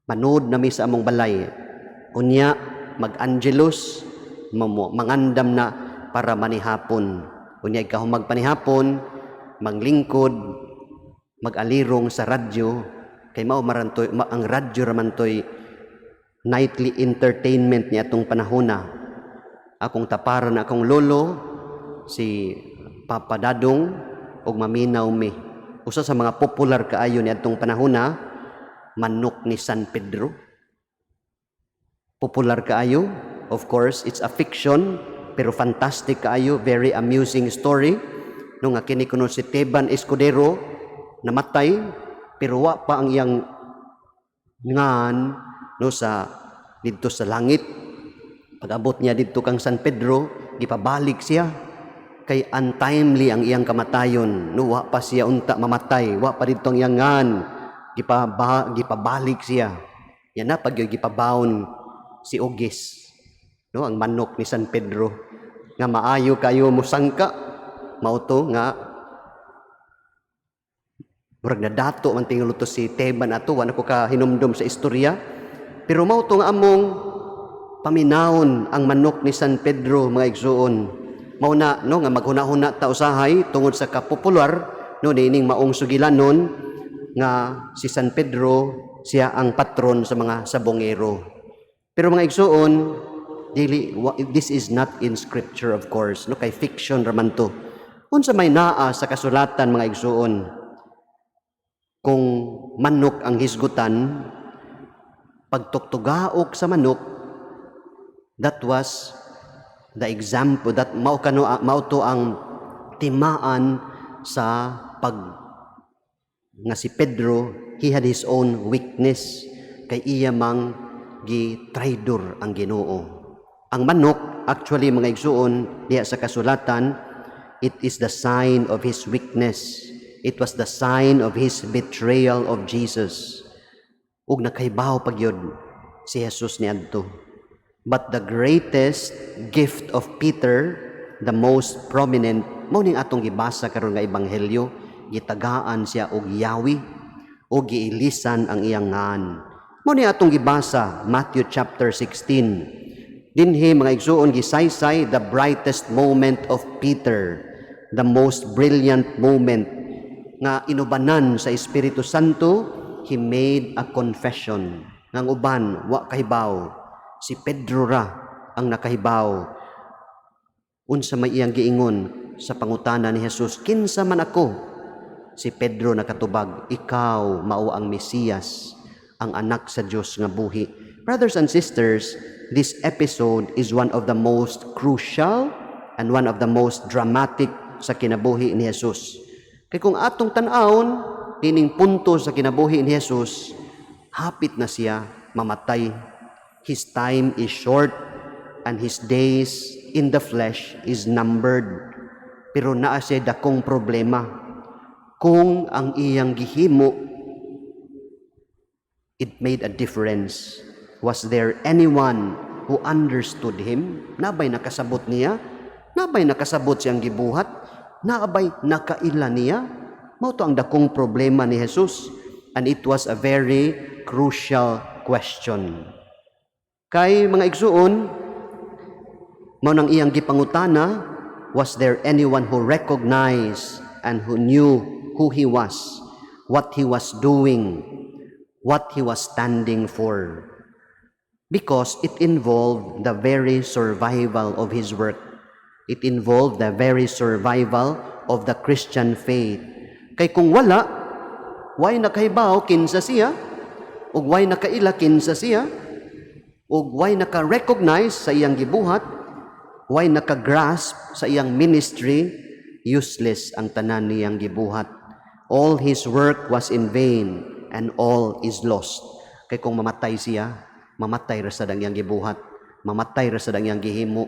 Manood nami sa among balay. Unya, mag-angelus, mangandam na para manihapon. Unya, ikaw magpanihapon, manglingkod, mag-alirong sa radyo, kay mao marantoy ma, ang radyo ramantoy nightly entertainment niya atong panahona. Akong taparan akong lolo, si Papa Dadong, ug maminaw mi. Usa sa mga popular kaayo ni atong panahona, Manok ni San Pedro. Popular kaayo. Of course, it's a fiction, pero fantastic kaayo, very amusing story. No, nga kini kuno si Teban Escudero namatay pero wa pa ang iyang ngan, no, sa didto sa langit. Pag-abot niya didto kang San Pedro, gipabalik siya kay untimely ang iyang kamatayon, no, wa pa siya unta mamatay, wa pa didto ang iyang ngan, gipabalik siya. Yan na pag gipabawn si Ogis, no, ang manok ni San Pedro. Nga maayo kayo musangka, mao to nga murag na dato man tingulo to si Teban ato, wala ko ka hinumdum sa istorya. Pero mao to nga among paminawon ang manok ni San Pedro, mga igsuon. Mao na, no, nga maghuna-huna ta usahay tungod sa kapopular, no, niining maong sugilanon nga si San Pedro siya ang patron sa mga sabongero. Pero mga igsuon, dili this is not in scripture, of course, no, kay fiction raman to. Unsa may naa sa kasulatan, mga igsuon? Kung manok ang hisgutan, pagtuktugaok sa manok, that was the example that mao kano, mao to ang timaan sa pag nga si Pedro, he had his own weakness kay iya mang gi-traidor ang Ginoo. Ang manok actually, mga igsuon, diha sa kasulatan, it is the sign of his weakness. It was the sign of his betrayal of Jesus. Ug nakaibaw pa gyud si Jesus niadto. But the greatest gift of Peter, the most prominent, mao ning atong gibasa karon nga ebanghelyo, gitagaan siya og yawi o giilisan ang iyang ngan. Mao ni atong gibasa, Matthew chapter 16. Dinhi, mga igsuon, gisaysay the brightest moment of Peter, the most brilliant moment nga inubanan sa Espiritu Santo, he made a confession. Nga ang uban wa kahibaw, si Pedro ra ang nakahibaw. Unsa may iyang giingon sa pangutana ni Jesus, "Kinsa man ako?" Si Pedro nakatubag, "Ikaw mao ang Mesiyas, ang anak sa Dios nga buhi." Brothers and sisters, this episode is one of the most crucial and one of the most dramatic sa kinabuhi ni Jesus. Kay kung atong tan-awon, kining punto sa kinabuhi ni Jesus, hapit na siya mamatay. His time is short and his days in the flesh is numbered. Pero naa siya dakong problema. Kung ang iyang gihimo, it made a difference. Was there anyone who understood him? Nabay nakasabot niya? Nabay nakasabot siyang gibuhat? Naabay nakaila niya? Mao to ang dakong problema ni Jesus. And it was a very crucial question. Kay mga igsuon, mao nang iyang gipangutana, was there anyone who recognized and who knew who he was, what he was doing, what he was standing for? Because it involved the very survival of his work. It involved the very survival of the Christian faith. Kay kung wala, way nakahibaw kinsa siya, ug way nakaila kinsa siya, ug way naka-recognize sa iyang gibuhat, way naka-grasp sa iyang ministry, useless ang tanan niyang gibuhat. All his work was in vain and all is lost. Kay kung mamatay siya, mamatay ra sad ang iyang gibuhat, mamatay ra sad ang iyang gihimo,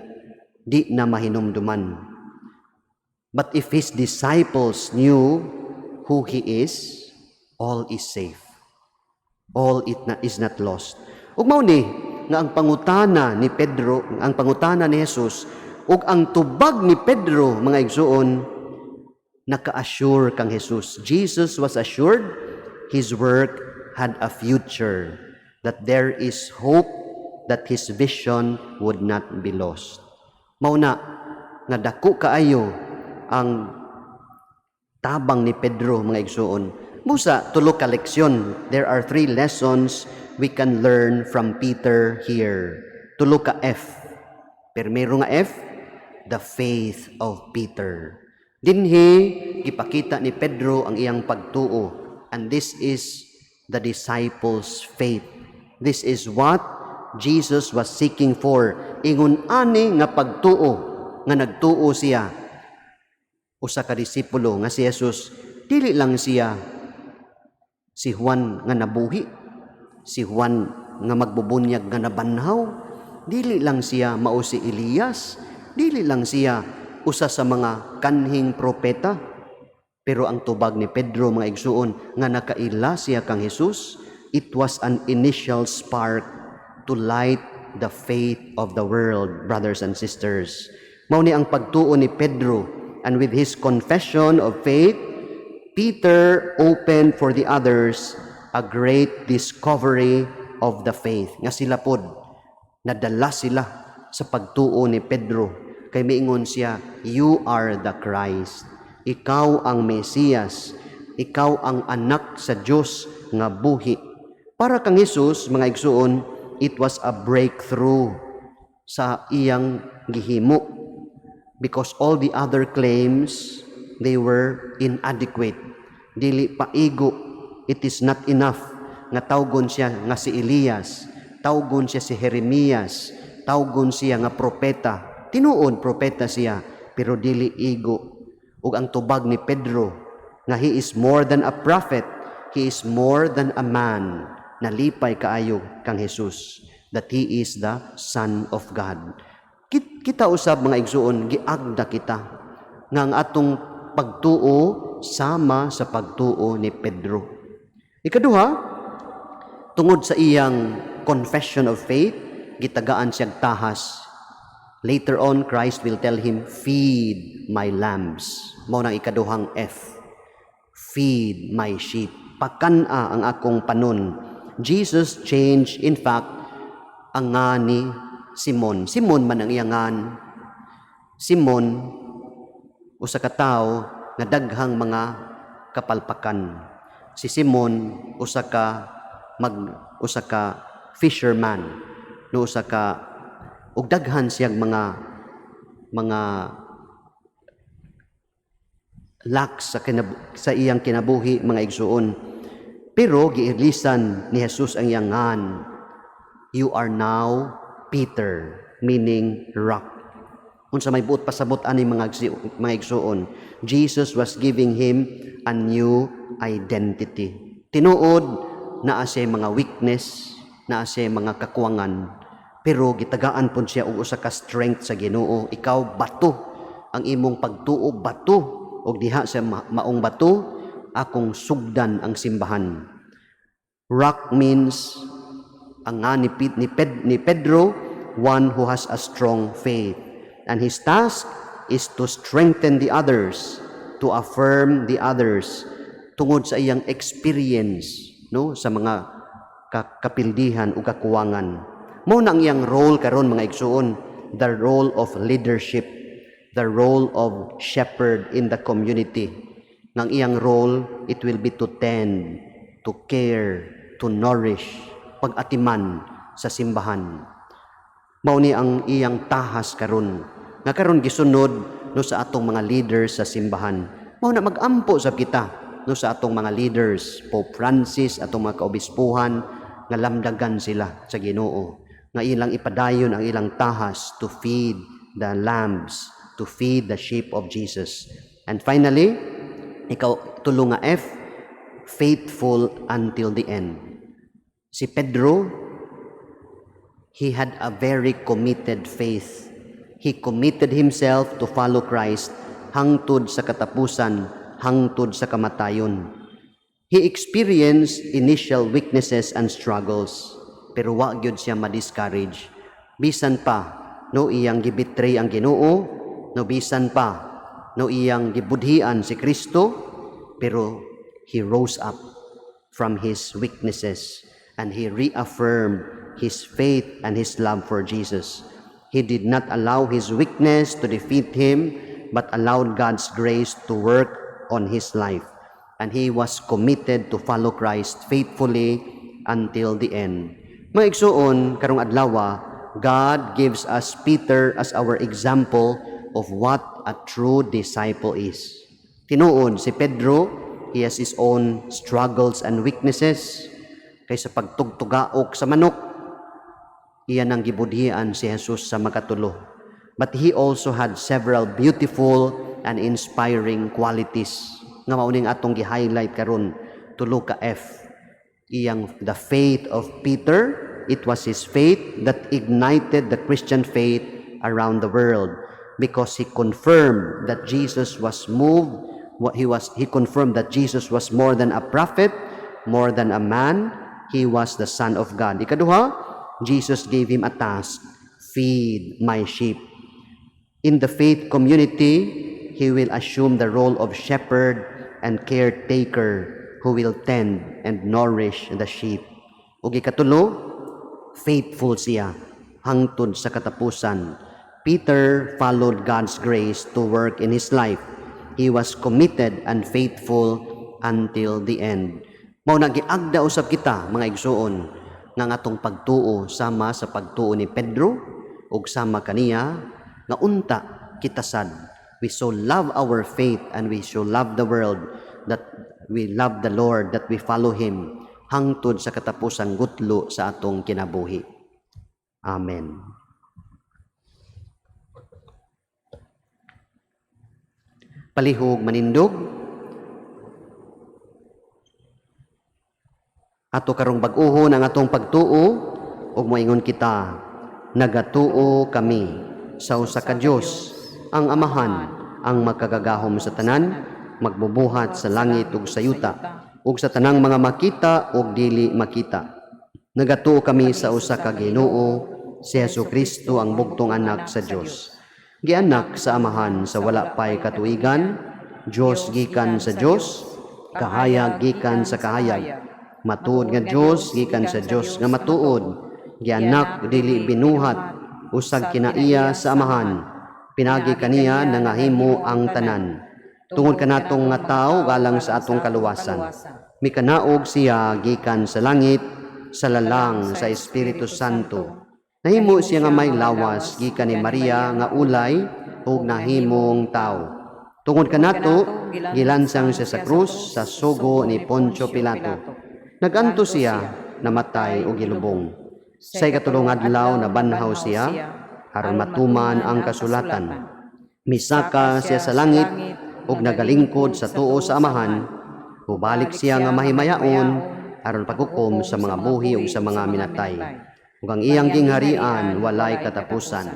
di na mahinumduman. But if his disciples knew who he is, all is safe. All it na, is not lost. Ug mao ni nga ang pangutana ni Pedro, ang pangutana ni Jesus ug ang tubag ni Pedro, mga igsuon, naka-assure kang Jesus. Jesus was assured his work had a future, that there is hope that his vision would not be lost. Mao na nga dako kaayo ang tabang ni Pedro, mga igsuon. Busa tulo ka leksyon. There are three lessons we can learn from Peter here. Tulo ka F. Primero nga F, the faith of Peter. Dinhi gipakita ni Pedro ang iyang pagtuo, and this is the disciples' faith. This is what Jesus was seeking for. Ingon ani nga pagtuo nga nagtuo siya usa ka disipulo nga si Jesus, dili lang siya si Juan nga nabuhi, si Juan nga magbubunyag nga nabanhaw, dili lang siya mao si Elias, dili lang siya usa sa mga kanhing propeta. Pero ang tubag ni Pedro, mga igsuon, nga nakaila siya kang Jesus, it was an initial spark to light the faith of the world, brothers and sisters. Mao ni ang pagtuo ni Pedro, and with his confession of faith, Peter opened for the others a great discovery of the faith. Nga sila pod, nadala sila sa pagtuo ni Pedro. Kay miingon siya, "You are the Christ." Ikaw ang Mesiyas. Ikaw ang anak sa Dios nga buhi. Para kang Jesus, mga igsuon, it was a breakthrough sa iyang gihimo because all the other claims, they were inadequate. Dili paigo, it is not enough nga tawgon siya nga si Elias, tawgon siya si Jeremias, tawgon siya nga propeta. Tinuod propeta siya, pero dili igo. Ug ang tubag ni Pedro nga he is more than a prophet, he is more than a man. Nalipay kaayo kang Jesus that he is the Son of God. Kita usab, mga igsuon, giagda kita nga ang atong pagtuo sama sa pagtuo ni Pedro. Ikaduha, tungod sa iyang confession of faith, gitagaan siyang tahas. Later on, Christ will tell him, "Feed my lambs." Mao nang ikaduhang F. Feed my sheep. Pakan-a ang akong panon. Jesus changed, in fact, ang ngan ni Simon. Simon man ang iyang ngan. Simon, usa ka tawo nga daghang mga kapalpakan. Si Simon usa ka fisherman, no, usa ka ug daghan siyang mga lacks sa iyang kinabuhi, mga igsuon. Pero giilisan ni Jesus ang iyang ngan. "You are now Peter," meaning rock. Unsa may buot pasabot ani, mga igsuon? Jesus was giving him a new identity. Tinuod naa siya mga weakness, naa siya mga kakuwangan, pero gitagaan pud siya og usa ka strength sa Ginoo. Ikaw bato, ang imong pagtuo bato, ug diha sa maong bato akong sugdan ang simbahan. Rock means ang nga ni Pedro, one who has a strong faith. And his task is to strengthen the others, to affirm the others, tungod sa iyang experience, no, sa mga kapildihan o kakuwangan. Mao na ang iyang role karon, mga igsuon, the role of leadership, the role of shepherd in the community. Ang iyang role, it will be to tend, to care, to nourish, pag-atiman sa simbahan. Mao ni ang iyang tahas karon. Nga karon gisunod, no, sa atong mga leaders sa simbahan. Mao na magampo sab kita, no, sa atong mga leaders, Pope Francis, atong mga kaobispuhan, nga lamdagan sila sa Ginoo. Nga ilang ipadayon ang ilang tahas to feed the lambs, to feed the sheep of Jesus. And finally, ikatulo nga F, faithful until the end. Si Pedro, he had a very committed faith. He committed himself to follow Christ hangtod sa katapusan, hangtod sa kamatayon. He experienced initial weaknesses and struggles, pero wa gyud siya ma-discourage. Bisan pa no iyang gibetray ang Ginoo, no bisan pa no iyang gibudhian si Kristo, pero he rose up from his weaknesses and he reaffirmed his faith and his love for Jesus. He did not allow his weakness to defeat him, but allowed God's grace to work on his life. And he was committed to follow Christ faithfully until the end. Mga igsuon, karong adlaw, God gives us Peter as our example of what a true disciple is. Tinuod, si Pedro, he has his own struggles and weaknesses. Kay sa pagtugtugaok sa manok, iyan ang gibudhian si Jesus sa makatulo. But he also had several beautiful and inspiring qualities nga mao ning atong gi-highlight karon, tulo ka F. Iyang the faith of Peter, it was his faith that ignited the Christian faith around the world because he confirmed that Jesus was moved what he was he confirmed that Jesus was more than a prophet, more than a man, he was the Son of God. Ikaduha, Jesus gave him a task, "Feed my sheep." In the faith community, he will assume the role of shepherd and caretaker who will tend and nourish the sheep. Ug ikatulo, faithful siya hangtod sa katapusan. Peter followed God's grace to work in his life. He was committed and faithful until the end. Mao na giagda usab kita, mga igsuon, nga ang atong pagtuo sama sa pagtuo ni Pedro ug sama kaniya nga unta kita sad. We so love our faith and we so love the world that we love the Lord, that we follow Him hangtod sa katapusang gutlo sa atong kinabuhi. Amen. Palihog manindog. Ato karong bag-ohon ang atong pagtuo ug moingon kita, nagatuo kami sa usa ka Dios, ang Amahan, ang makagagahom sa tanan, magbubuhat sa langit ug sa yuta, ug sa tanang mga makita ug dili makita. Nagatuo kami sa usa ka Ginoo, si Hesukristo, ang bugtong anak sa Dios. Gianak sa Amahan sa wala pay katuigan, Dios gikan sa Dios, kahayag gikan sa kahayag, matuod nga Dios gikan sa Dios nga matuod, gianak dili binuhat, usag kinaiya sa Amahan, pinagi kaniya nangahimo ang tanan. Tungod kanatong nga tawo galang sa atong kaluwasan, mikanaog siya gikan sa langit sa lalang sa Espiritu Santo. Nahimo siya nga may lawas gikan ni Maria nga ulay ug nahimong tawo. Tungod kanato, gilansang siya sa krus sa sugo ni Poncio Pilato. Naganto siya, namatay ug gilubong. Sa ikatulong adlaw nabanhaw siya aron matuman ang kasulatan. Misaka siya sa langit ug nagalingkod sa tuo sa Amahan. Mubalik siya nga mahimayaon aron paghukom sa mga buhi ug sa mga minatay. Ug ang iyang gingharian walay katapusan.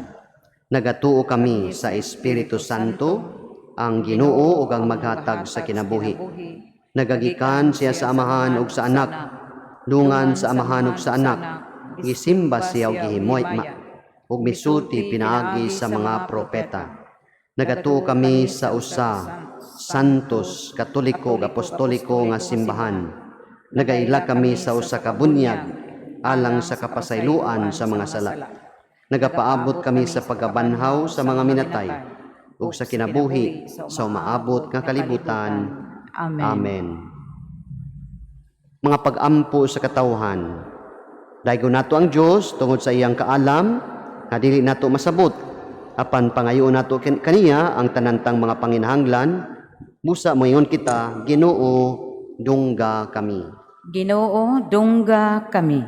Nagatuo kami sa Espiritu Santo, ang Ginoo ug ang maghatag sa kinabuhi. Nagagikan siya sa Amahan ug sa Anak, dungan sa Amahan ug sa Anak. Gisimba siya ug gihimoy ug misulti pinaagi sa mga propeta. Nagatuo kami sa usa santos, katoliko ug apostoliko nga simbahan. Nagaila kami sa usa ka bunyag alang sa kapasayloan sa mga sala. Nagapaabot kami sa pagkabanhaw sa mga minatay ug sa kinabuhi sa umaabot nga kalibutan. Amen. Amen. Mga pag-ampo sa katawhan. Daygon nato ang Dios tungod sa iyang kaalam nga dili nato masabot. Apan pangayoon nato kaniya ang tanantang mga panginahanglan, busa moingon kita, Ginoo, dungga kami. Ginoo, dungga kami.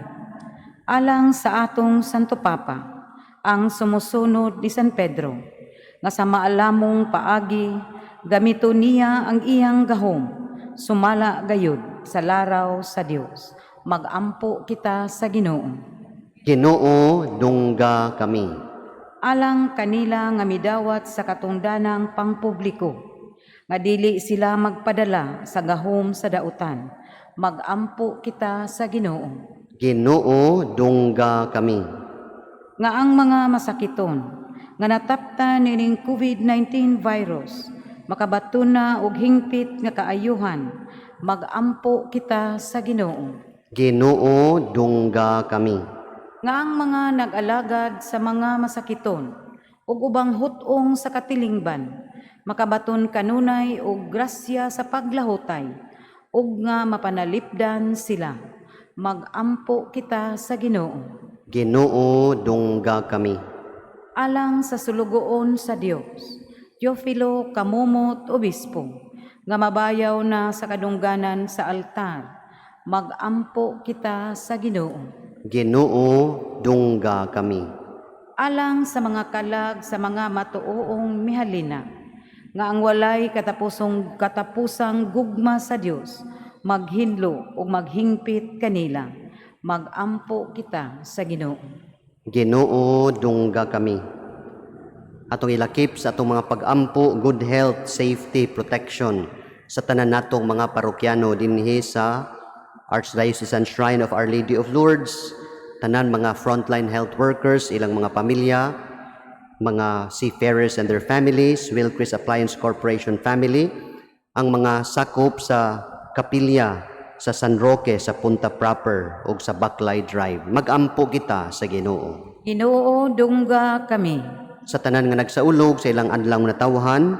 Alang sa atong Santo Papa, ang sumusunod ni San Pedro, nga sa maalamong paagi, gamito niya ang iyang gahom, sumala gayud sa laraw sa Dios. Magampo kita sa Ginoo. Ginoo, dungga kami. Alang kanila nga midawat sa katungdanang pangpubliko, nga dili sila magpadala sa gahom sa dautan. Magampo kita sa Ginoo. Ginoo, dungga kami. Nga ang mga masakiton nga nataptan nining COVID-19 virus makabaton na og hingpit nga kaayuhan. Magampo kita sa Ginoo. Ginoo, dungga kami. Nga ang mga nag-alagad sa mga masakiton ug ubang hut-ong sa katilingban makabaton kanunay og grasya sa paglahutay ug nga mapanalipdan sila. Magampo kita sa Ginoo. Ginoo, dungga kami. Alang sa sulugoon sa Dios, Teofilo Kamumot Obispo, nga mabayaw na sa kadungganan sa altar, magampo kita sa Ginoo. Ginoo, dungga kami. Alang sa mga kalag sa mga matuoong mihalina, nga ang walay katapusang gugma sa Dios, maghinlo ug maghingpit kanila. Magampo kita sa Ginoo. Ginoo, dungga kami. Atong ilakip sa atong mga pag-ampo, good health, safety, protection sa tanan natong mga parokyano dinhi sa Archdiocesan Shrine of Our Lady of Lourdes, tanan mga frontline health workers, ilang mga pamilya, mga seafarers and their families, Wilcris Appliance Corporation family, ang mga sakop sa kapilya sa San Roque sa Punta Proper ug sa Baklay Drive. Magampo kita sa Ginoo. Ginoo, dungga kami. Sa tanan nga nagsaulog sa ilang adlaw natawhan,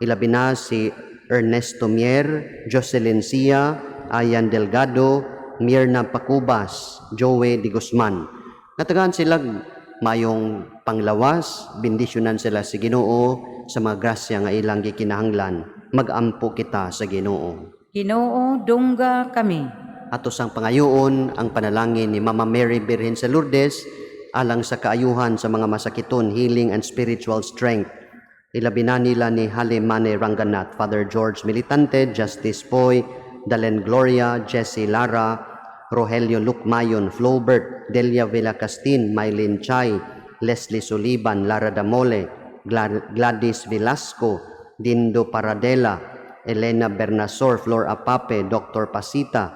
ilabi na si Ernesto Mier, Jocelyn Sia, Ayan Delgado, Mirna Pacubas, Joey Di Guzman. Natagaan sila mayong panglawas, bendisyonan sila sa Ginoo sa mga grasya nga ilang gikinahanglan. Magampo kita sa Ginoo. Ginoo, dungga kami. Ato sang pangayoon ang panalangin ni Mama Mary Birhen sa Lourdes alang sa kaayuhan sa mga masakiton, healing and spiritual strength. Ilabi na nila ni Halimane Ranganath, Father George Militante, Justice Poy, Dalen Gloria, Jesse Lara, Rogelio Lukmayon, Flobert, Delia Villacastin, Mylene Chay, Leslie Suliban, Lara Damole, Gladys Velasco, Dindo Paradela, Elena Bernasor, Flor Apape, Dr. Pasita,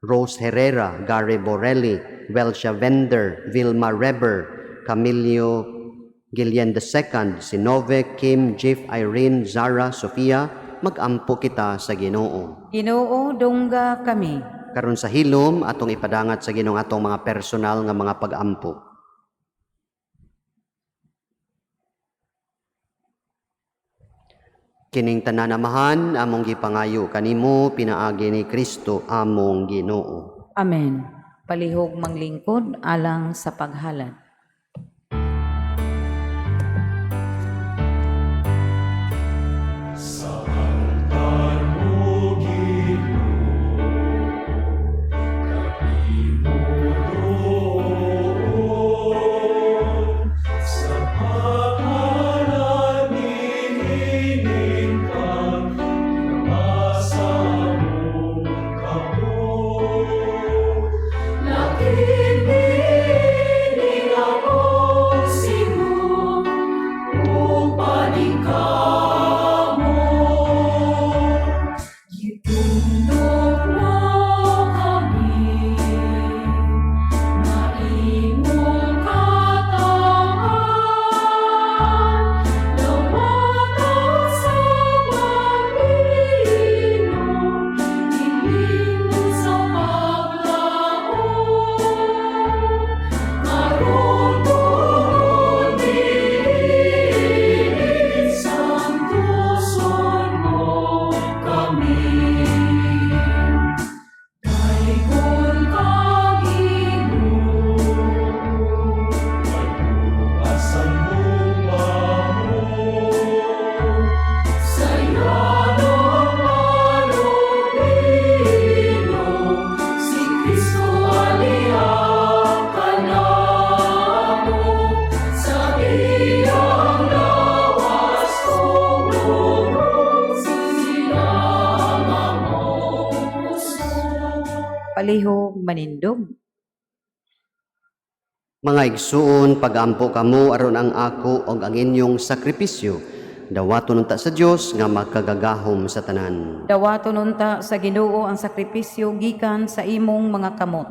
Rose Herrera, Gary Borelli, Welsha Vender, Vilma Reber, Camillo Guillen II, Sinove, Kim, Jeff, Irene, Zara, Sofia, magampo kita sa Ginoo. Ginoo, dungga kami. Karon sa hilom atong ipadangat sa Ginoo atong mga personal nga mga pagampo. Kining tanan, Amahan, among gipangayo kanimo pinaagi ni Kristo among Ginoo. Amen. Palihog manglingkod alang sa paghalad. Sa altar mo, Ginoo, kami moduol. Sa pangalan niining kang kinabasa among kamot. Lakip niining among sigo, upan ikamo. Gitundok mo kami, nga imong katangan, Dawata sa pagpino, ilingon sa paglaom. Aron tungod niini, santuson mo kami. Daygon ka, Ginoo. Asan mong mamo? Sa yanong manubino, si Kristo aliya kanamo. Sa iyang lawas ug dugo, sila among kusog. Palihog manindog. Mga igsuon, pagampo kamo aron ang ako og ang inyong sakripisyo dawaton unta sa Dios nga makagagahom sa tanan. Dawaton unta sa Ginoo ang sakripisyo gikan sa imong mga kamot,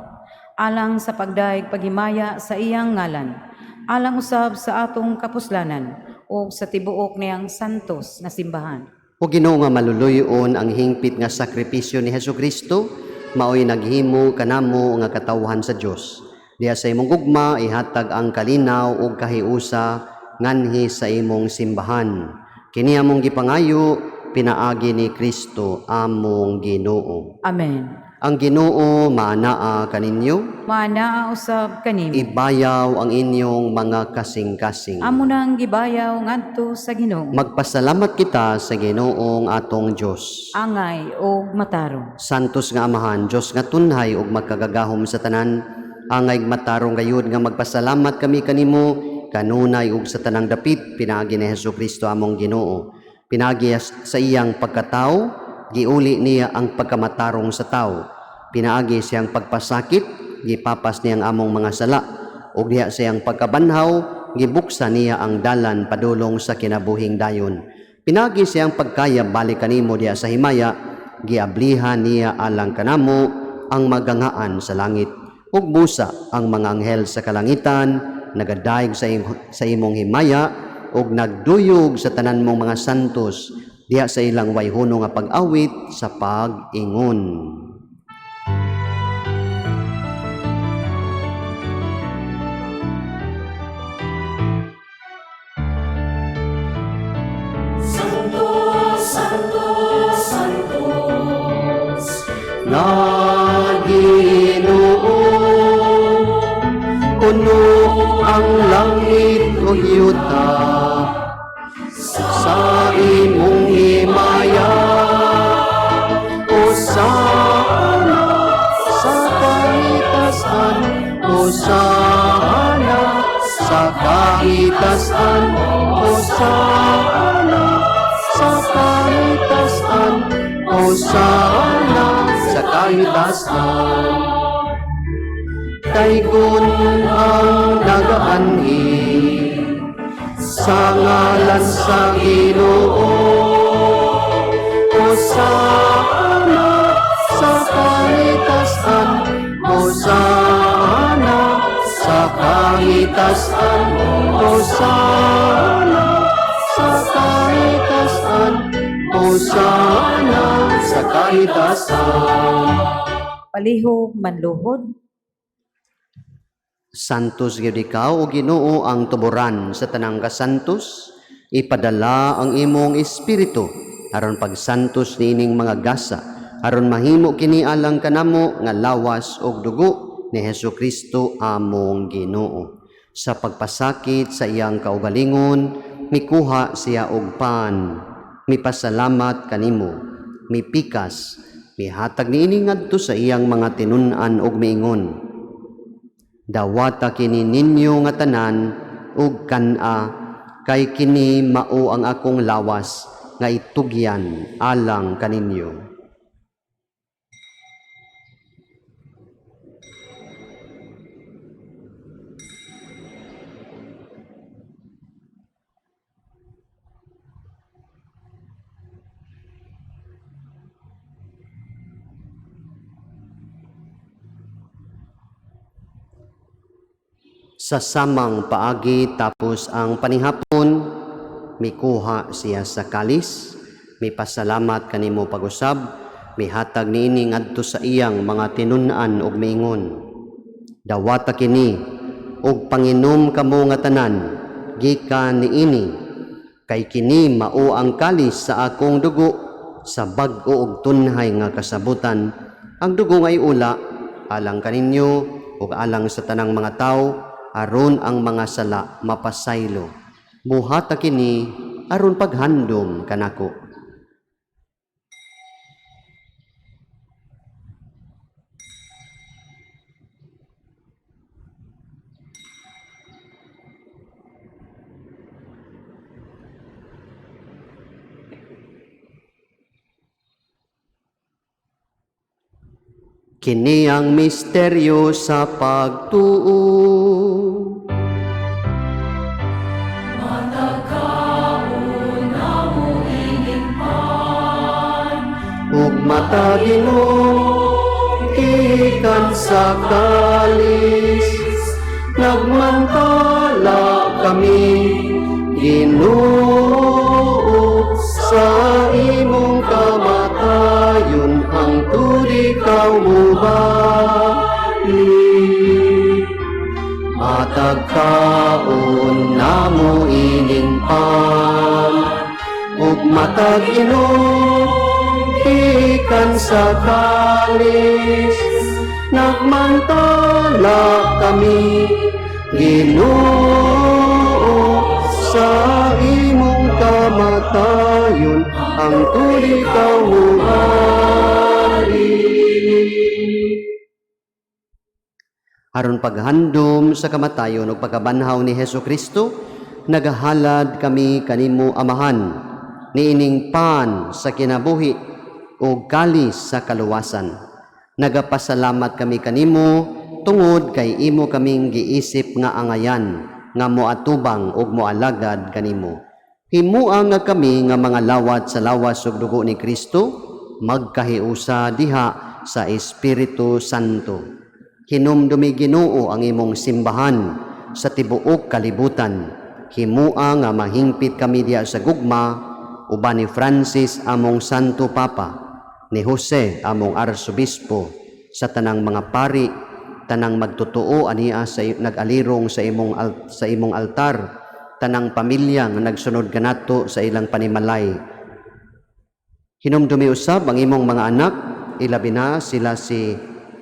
alang sa pagdayeg paghimaya sa iyang ngalan, alang usab sa atong kapuslanan ug sa tibuok niyang santos nga simbahan. O Ginoo nga maluluyon ang hingpit nga sakripisyo ni Hesukristo, maoy naghimo kanamo nga katawhan sa Dios. Diha sa imong gugma ihatag ang kalinaw ug kahiusa nganhi sa imong simbahan. Kini among gipangayo pinaagi ni Kristo among Ginoo. Amen. Ang Ginoo maanaa kaninyo, Maanaa usab kanimo. Ibayaw ang inyong mga kasing-kasing. Amo nang gibayaw ngadto sa Ginoo. Magpasalamat kita sa Ginoong atong Dios. Angay og matarong. Santos nga Amahan, Dios nga tunhay ug magkagagahom sa tanan, angay matarong gayud nga magpasalamat kami kanimo kanunay ug sa tanang dapit pinaagi ni Hesukristo among Ginoo. Pinaagi sa iyang pagkatao, giuli niya ang pagkamatarong sa tao. Pinaagi siyang pagpasakit, gipapas niya ang among mga sala. Ug diha sa iyang pagkabanhaw, gibuksa niya ang dalan padulong sa kinabuhing dayon. Pinaagi siyang pagkaya balik kanimo diha sa himaya, giablihan niya alang kanamo ang magangaan sa langit. Ug busa ang mga anghel sa kalangitan nagadayeg sa imong himaya. ug nagduyog sa tanan mong mga santos diha sa ilang wayhono nga pag-awit sa pag-ingon. Santo, Santo, Santos, Na Ginoo, puno ang langit ug yuta sa imong himaya. Hosana sa kahitasan, Hosana sa kahitasan, Hosana sa kahitasan, Hosana sa kahitasan. Daygon ang nagaanhi sa ngalan sa Ginoo. Hosana sa kahitasan, Hosana sa kahitasan, Hosana sa kahitasan, Hosana sa kahitasan. Palihog manluhod. Santos gyud ikaw o Ginoo ang tuburan sa tanang kasantos, ipadala ang imong espiritu aron pagsantos niining mga gasa, aron mahimo kini alang kanamo nga lawas ug dugo ni Hesus Kristo among Ginoo. Sa pagpasakit sa iyang kaugalingon, mikuha siya og pan, mipasalamat kanimo, mipikas, mihatag niini ngadto sa iyang mga tinun-an ug miingon: Dawata kini ninyo nga tanan ug kan-a, kay kini mao ang akong lawas nga itugyan alang kaninyo. Sa samang paagi tapos ang panihapon, mikuha siya sa kalis, mipasalamat kanimo pag-usab, mihatag niini ngadto sa iyang mga tinun-an ug miingon: Dawata kini ug panginom kamo nga tanan gikan niini, kay kini mao ang kalis sa akong dugo sa bag-o ug tunhay nga kasabutan, ang dugo nga iula alang kaninyo ug alang sa tanang mga tawo aron ang mga sala mapasaylo. Buhata kini aron paghandom kanako. Kini ang misteryo sa pagtuo. Ug mata Ginoo gikan sa kalis, nagmantala kami, Ginoo, sa imong kamatayon hangtod ikaw mubalik. Matag kaon namo ining pan ug matag inom gikan sa kalis, nagmantala kami, Ginoo, sa imong kamatayon hangtod ikaw mubalik. Aron paghandom sa kamatayon ug pagkabanhaw ni Hesus Kristo, nagahalad kami kanimo, Amahan, niining pan sa kinabuhi ug kalis sa kaluwasan. Nagapasalamat kami kanimo tungod kay imo kaming giisip nga angayan nga moatubang ug moalagad kanimo. Himua nga kami nga mga lawat sa lawas ug dugo ni Kristo magkahiusa diha sa Espiritu Santo. Hinumdumi, Ginoo, ang imong simbahan sa tibuok kalibutan. Himua nga mahingpit kami diha sa gugma uban ni Francis among Santo Papa, ni Jose among Arsobispo, sa tanang mga pari, tanang magtotoo ania sa nag-alirong sa imong altar, tanang pamilya nga nagsunod kanato sa ilang panimalay. Hinumdumi usab ang imong mga anak, ilabi na sila si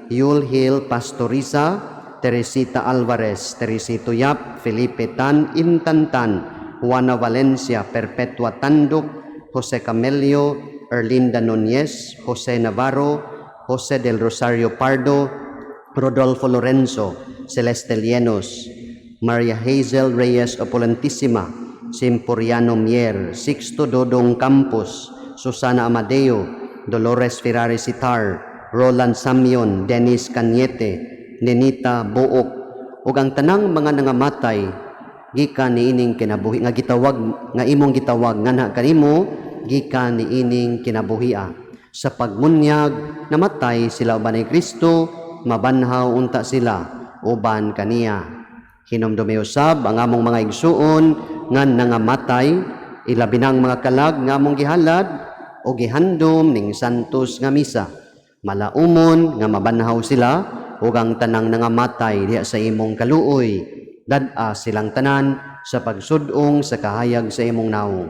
Yul Hill Pastoriza, Teresita Alvarez, Teresito Yap, Felipe Tan, Intantan, Juana Valencia, Perpetua Tandok, Jose Camelio, Erlinda Nunez, Jose Navarro, Jose del Rosario Pardo, Rodolfo Lorenzo, Celeste Lienos, Maria Hazel Reyes Opulentissima, Simporiano Mier, Sixto Dodong Campos, Susana Amadeo, Dolores Ferrari Sitar, Roland Samion, Dennis Cañete, Nenita Buok, ug ang tanang mga nangamatay gikan niining kinabuhi nga gitawag nga imong gitawag nganha kanimo gikan niining kinabuhia. Sa pagmunyag namatay sila uban ni Kristo, mabanhaw unta sila uban kaniya. Hinumdumi usab ang among mga igsuon nga nangamatay, ilabi nang mga kalag nga among gihalad o gihandom ning santos nga misa. Malaumon nga mabanhaw sila ug ang tanang nangamatay diha sa imong kaluoy. Dad-a silang tanan sa pagsud-ong sa kahayag sa imong nawong.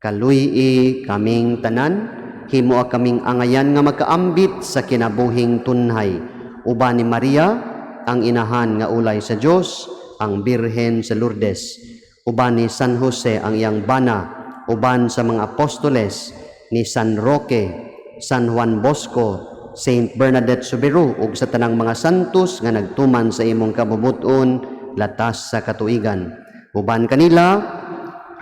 Kaluy-i kaming tanan, himoa kaming angayan nga makaambit sa kinabuhing tunhay. Uban ni Maria, ang inahan nga ulay sa Dios, ang Birhen sa Lourdes. Uban ni San Jose ang iyang bana, uban sa mga apostoles ni San Roque, San Juan Bosco, Saint Bernadette Soubirous ug sa tanang mga santos nga nagtuman sa imong kabubut-on latas sa katuigan. Uban kanila,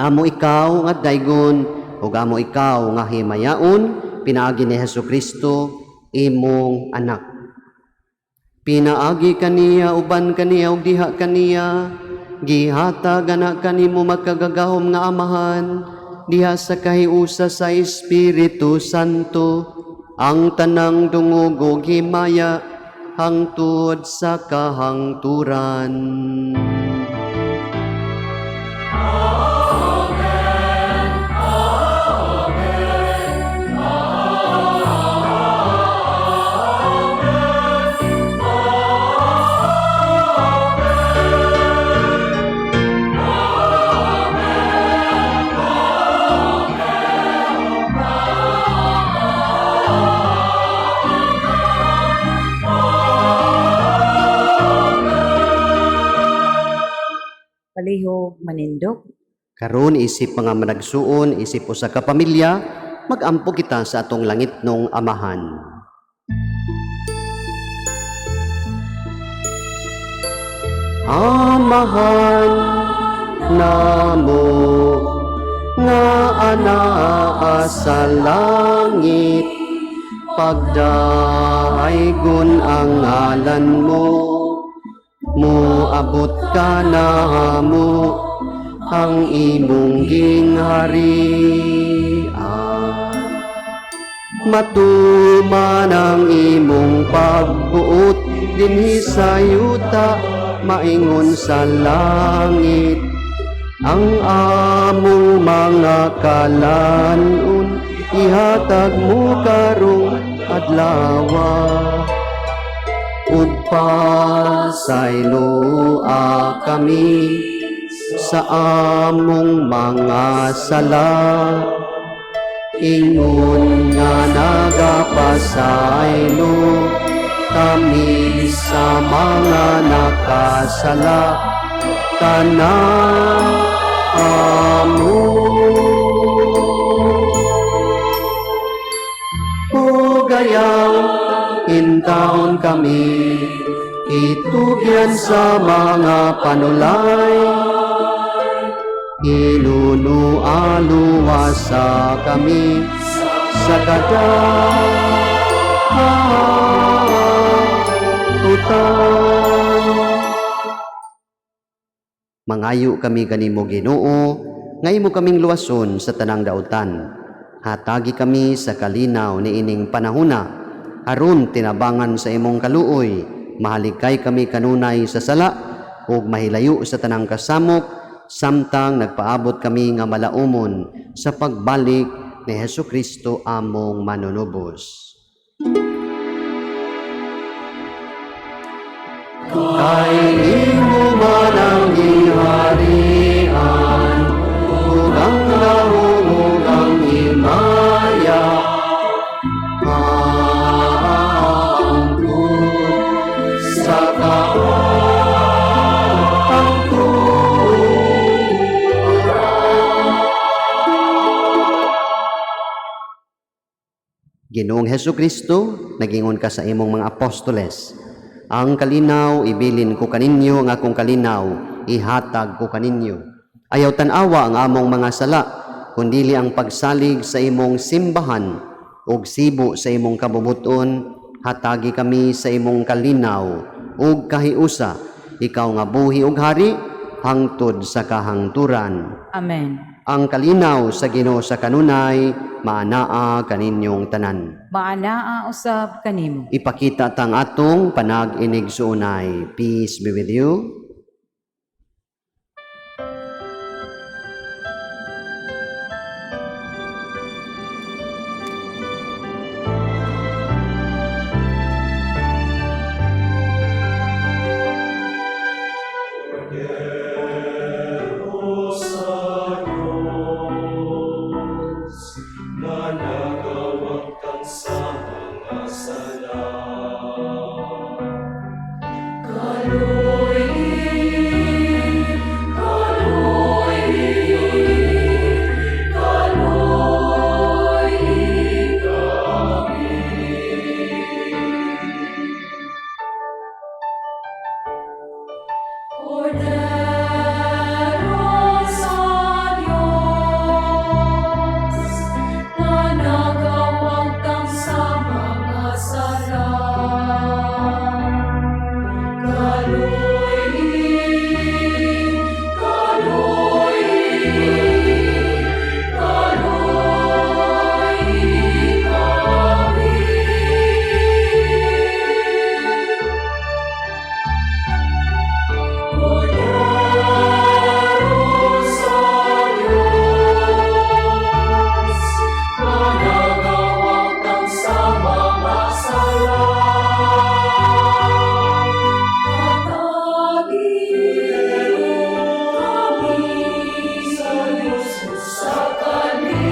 amo ikaw nga daygon ug amo ikaw nga himayaon pinaagi ni Hesus Kristo imong anak. Pinaagi kaniya, uban kaniya ug diha kaniya, gihatag ana kanimo makagagahom nga Amahan diha sa kahiusa sa Espiritu Santo ang tanang dungog ug himaya hangtod sa kahangturan. Palihog manindog. Karon isip mga managsuon, isip usa ka pamilya, magampo kita sa atong langitnong Amahan. Amahan namo nga anaa sa langit, pagdaygon ang ngalan mo, moabot ka namo ang imong gingharian. Matuman ang imong pagbuot dinhi sa yuta maingon sa langit. Ang among mga kalanon ihatag mo karong adlawa. Ug pasayloa kami sa among mga sala, ingon nga nagapasaylo kami sa mga nakasala kanamo. Pugayang intaon kami, itugyan sa mga panulay, inunualuwasa kami sa kadautan. Mangayo kami kanimo, Ginoo, nga imo kaming luwason sa tanang dautan. Hatagi kami sa kalinaw niining panahuna, aron tinabangan sa imong kaluoy, mahalikay kami kanunay sa sala. ug mahilayo sa tanang kasamok samtang nagpaabot kami nga malaumon sa pagbalik ni Hesus Kristo among manunubos. Kay imo man ang gingharian ug ang gahom ug ang himaya hangtod sa kahangturan. Ginoong Hesus Kristo, nagingon ka sa imong mga apostoles, "Ang kalinaw ibilin ko kaninyo, ang akong kalinaw ihatag ko kaninyo. Ayaw tan-awa ang among mga sala, kundili ang pagsalig sa imong simbahan ug sibo sa imong kabubuton, hatagi kami sa imong kalinaw ug kahiusa, ikaw nga buhi ug hari hangtod sa kahangturan." Amen. Ang kalinaw sa Ginoo sa kanunay maanaa kaninyong tanan. Maanaa usab kanimo. Ipakita tang atong panag-inigsuonay. Peace be with you. Kordero sa Diyos, na nagawagtang sa mga sala. Kaloy, kaloy, kaloy kami. Kordero sa Diyos, na nagawagtang sa mga sala. Kaloy, kaloy, kaloy kami. Kordero sa Diyos, na nagawagtang sa mga sala. Hatagi kami sa Diyos sa kalinaw.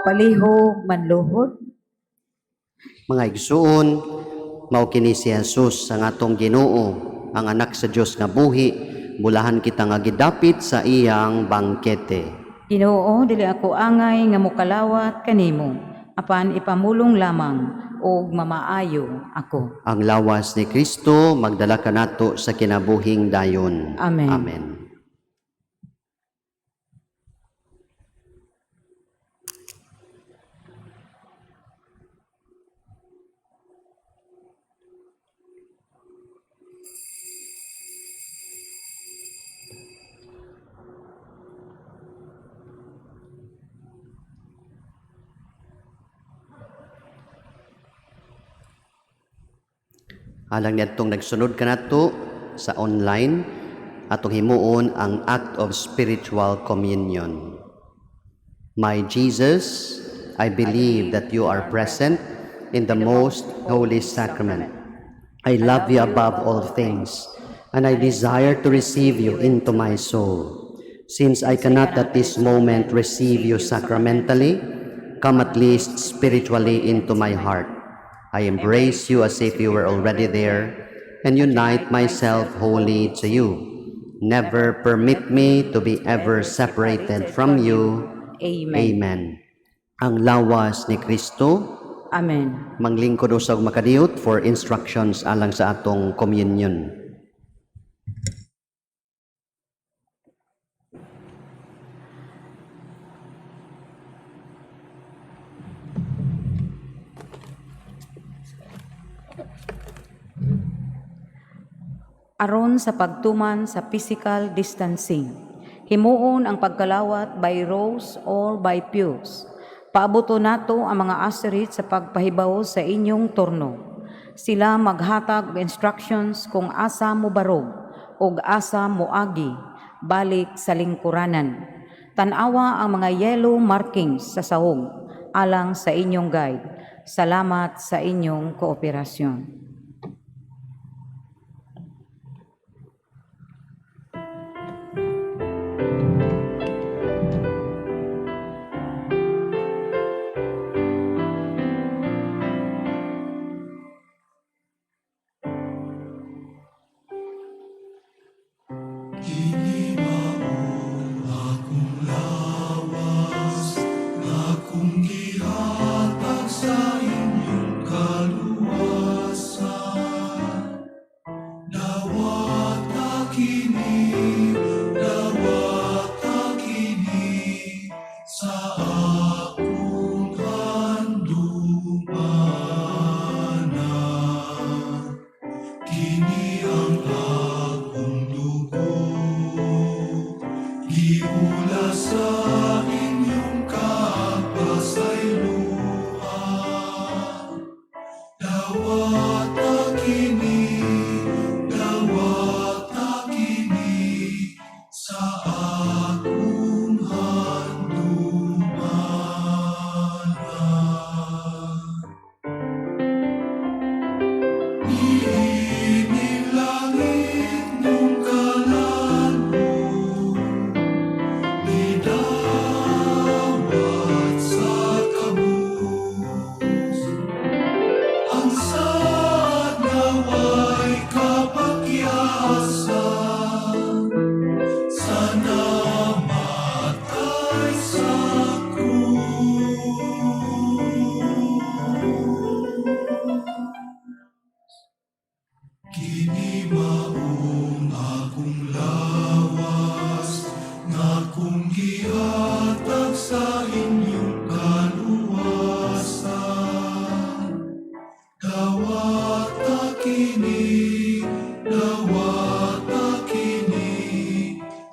Palihog manluhod. Mga igsuon, mao kini si Jesus ang atong Ginoo, ang anak sa Dios nga buhi, bulahan kita nga gidapit sa iyang bangkete. Ginoo, dili ako angay nga mokalawat kanimo, apan ipamulong lamang og mamaayo ako. Ang lawas ni Kristo magdala kanato sa kinabuhing dayon. Amen. Amen. Alang niadtong nagsunod kanato sa online, atong himuon ang act of spiritual communion. My Jesus, I believe that you are present in the most holy sacrament. I love you above all things, and I desire to receive you into my soul. Since I cannot at this moment receive you sacramentally, come at least spiritually into my heart. I embrace you as if you were already there and unite myself wholly to you. Never permit me to be ever separated from you. Amen. Amen. Ang lawas ni Kristo, Amen. manglingkod usab makadiyot for instructions alang sa atong communion. Aron sa pagtuman sa physical distancing, himuon ang pagkalawat by rows or by pews. Paabuto nato ang mga usherette sa pagpahibaw sa inyong turno. Sila maghatag og instructions kung asa mo barog ug asa moagi balik sa lingkuranan. Tan-awa ang mga yellow markings sa sahog alang sa inyong guide. Salamat sa inyong kooperasyon. Kini mao akong lawas nga akong gihatag sa inyong kaluwasan. Dawata kini, dawata kini sa akong handumanan. Kini ang akong dugo, giula sa inyong kapasayloan. Dawata kini sa akong handumanan. Niining langit nung kalan-on, gidawat sa kabus. Ang saad naway kapakyasan sa namatay sa krus. Kini maong akong lawas nga akong gihatag sa inyong kaluwasan. Dawata kini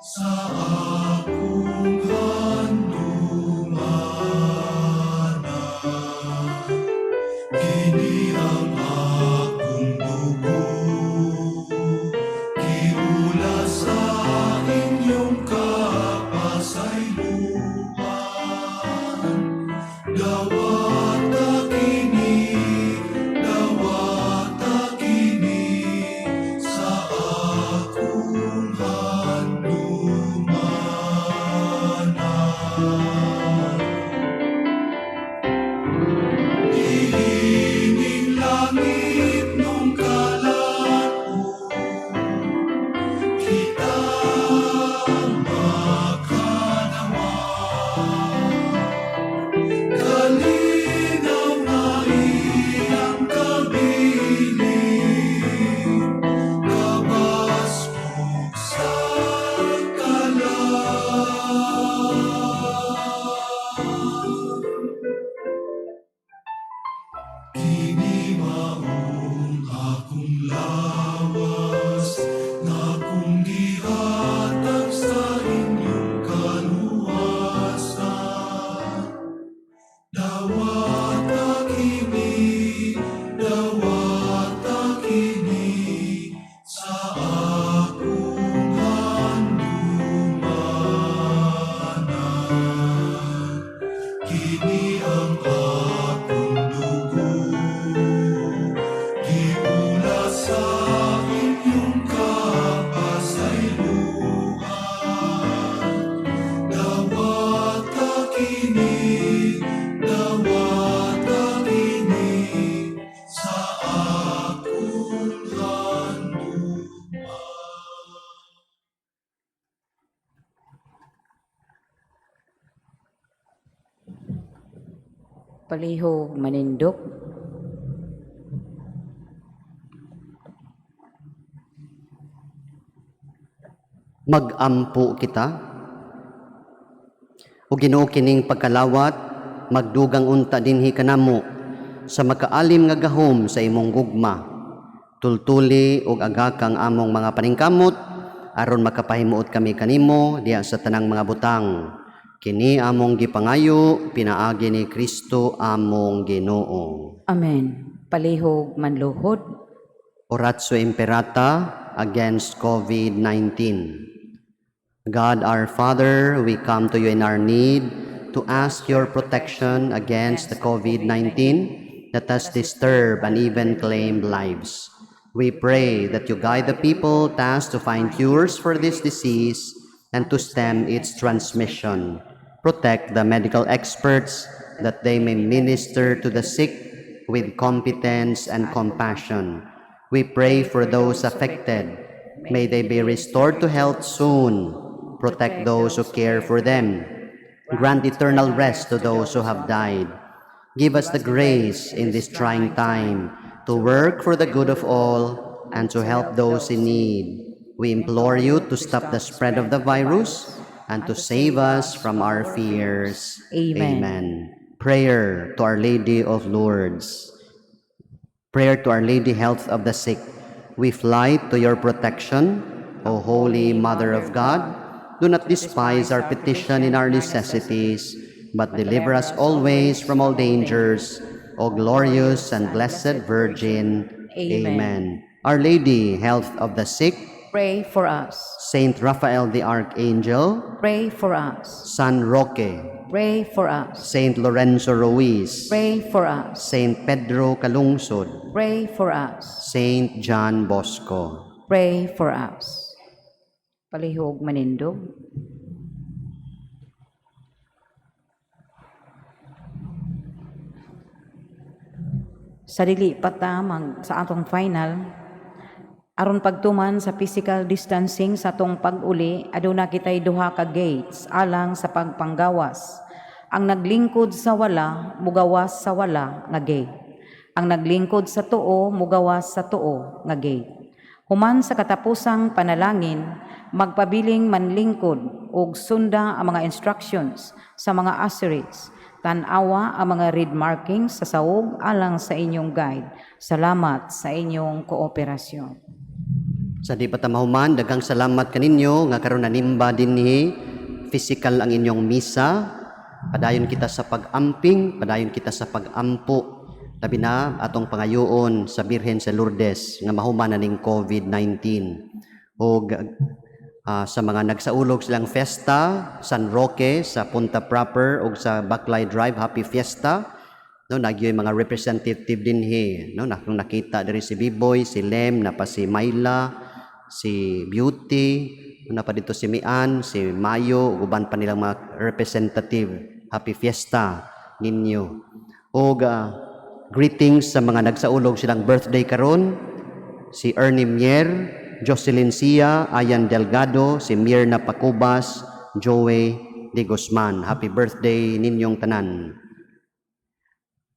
sa akong handumanan. Kini ang akong dugo, giula sa inyong kapasayloan. Dawata kini sa akong handumanan. Niining langit nung kalan-on, kita makadawat. Kalinaw nga iyang kabilin, kabaskog sa kalan. Kini maong akong lawas nga akong gihatag sa inyong kaluwasan. Dawata kini sa akong handumanan. Kini ang akong dugo, giula sa inyong kapasayloan. Dawata kini sa akong handumanan. Palihog manindog. Magampo kita. O Ginoo, kining pagkalawat magdugang unta dinhi kanamo sa makaalim nga gahom sa imong gugma. Tultuli ug agaka ang among mga paningkamot aron makapahimuot kami kanimo diha sa tanang mga butang. Kini among gipangayo pinaagi ni Kristo among Ginoo. Amen. Palihog manluhod. Oratio Imperata against COVID-19. God our Father, we come to you in our need to ask your protection against the COVID-19 that has disturbed and even claimed lives. We pray that you guide the people tasked to find cures for this disease and to stem its transmission. Protect the medical experts that they may minister to the sick with competence and compassion. We pray for those affected. May they be restored to health soon. Protect those who care for them. Grant eternal rest to those who have died. Give us the grace in this trying time to work for the good of all and to help those in need. We implore you to stop the spread of the virus and to save us from our fears. Amen. Amen. Prayer to Our Lady of Lourdes. Prayer to Our Lady, Health of the Sick. We fly to your protection, O Holy Mother of God. Do not despise our petition in our necessities, but deliver us always from all dangers, O glorious and blessed Virgin. Amen. Our Lady, Health of the Sick, Pray for us. Saint Raphael the Archangel, Pray for us. San Roque, Pray for us. Saint Lorenzo Ruiz, Pray for us. Saint Pedro Calungsod, Pray for us. Saint John Bosco. Pray for us. Palihog manindog. Sa dili pa ta sa atong final, aron pagtuman sa physical distancing sa atong pag-uli, aduna kitay duha ka gates alang sa pagpanggawas. Ang naglingkod sa wala, mugawas sa wala nga gate. Ang naglingkod sa tuo, mugawas sa tuo nga gate. Human sa katapusang panalangin, magpabiling manlingkod ug sunda ang mga instructions sa mga ushers. Tan-awa ang mga red markings sa saog alang sa inyong guide. Salamat sa inyong kooperasyon. Sa di pa ta mahuman, daghang salamat kaninyo nga karon nanimba dinhi, physical ang inyong misa. Padayon kita sa pag-amping, padayon kita sa pag-ampo. Labi na atong pangayoon sa Birhen sa Lourdes nga mahuman na ning COVID-19. Og sa mga nagsaulog silang festa, San Roque sa Punta Proper ug sa Baklay Drive, happy fiesta. No, nagyoy mga representative dinhi, no, nakong nakita diri si Biboy, si Lem, napa si Myla, si Beauty, napa dito si Mian, si Mayo, ug uban pa nilang mga representative. Happy fiesta ninyo. Og greetings sa mga nagsaulog silang birthday karon, si Ernie Mier, Jocelyn Sia, Ayan Delgado, si Mirna Pacubas, Joey De Guzman. Happy birthday ninyong tanan.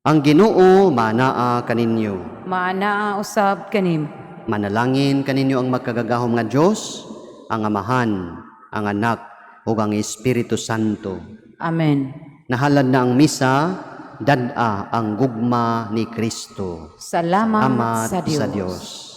Ang Ginoo manaa kaninyo. Maanaa usab kanim. Manalangin kaninyo ang makagagahom nga Dios, ang Amahan, ang Anak, ug ang Espiritu Santo. Amen. Nahalad na ang misa, dad-a ang gugma ni Kristo. Salamat Salamat sa Dios. sa Dios.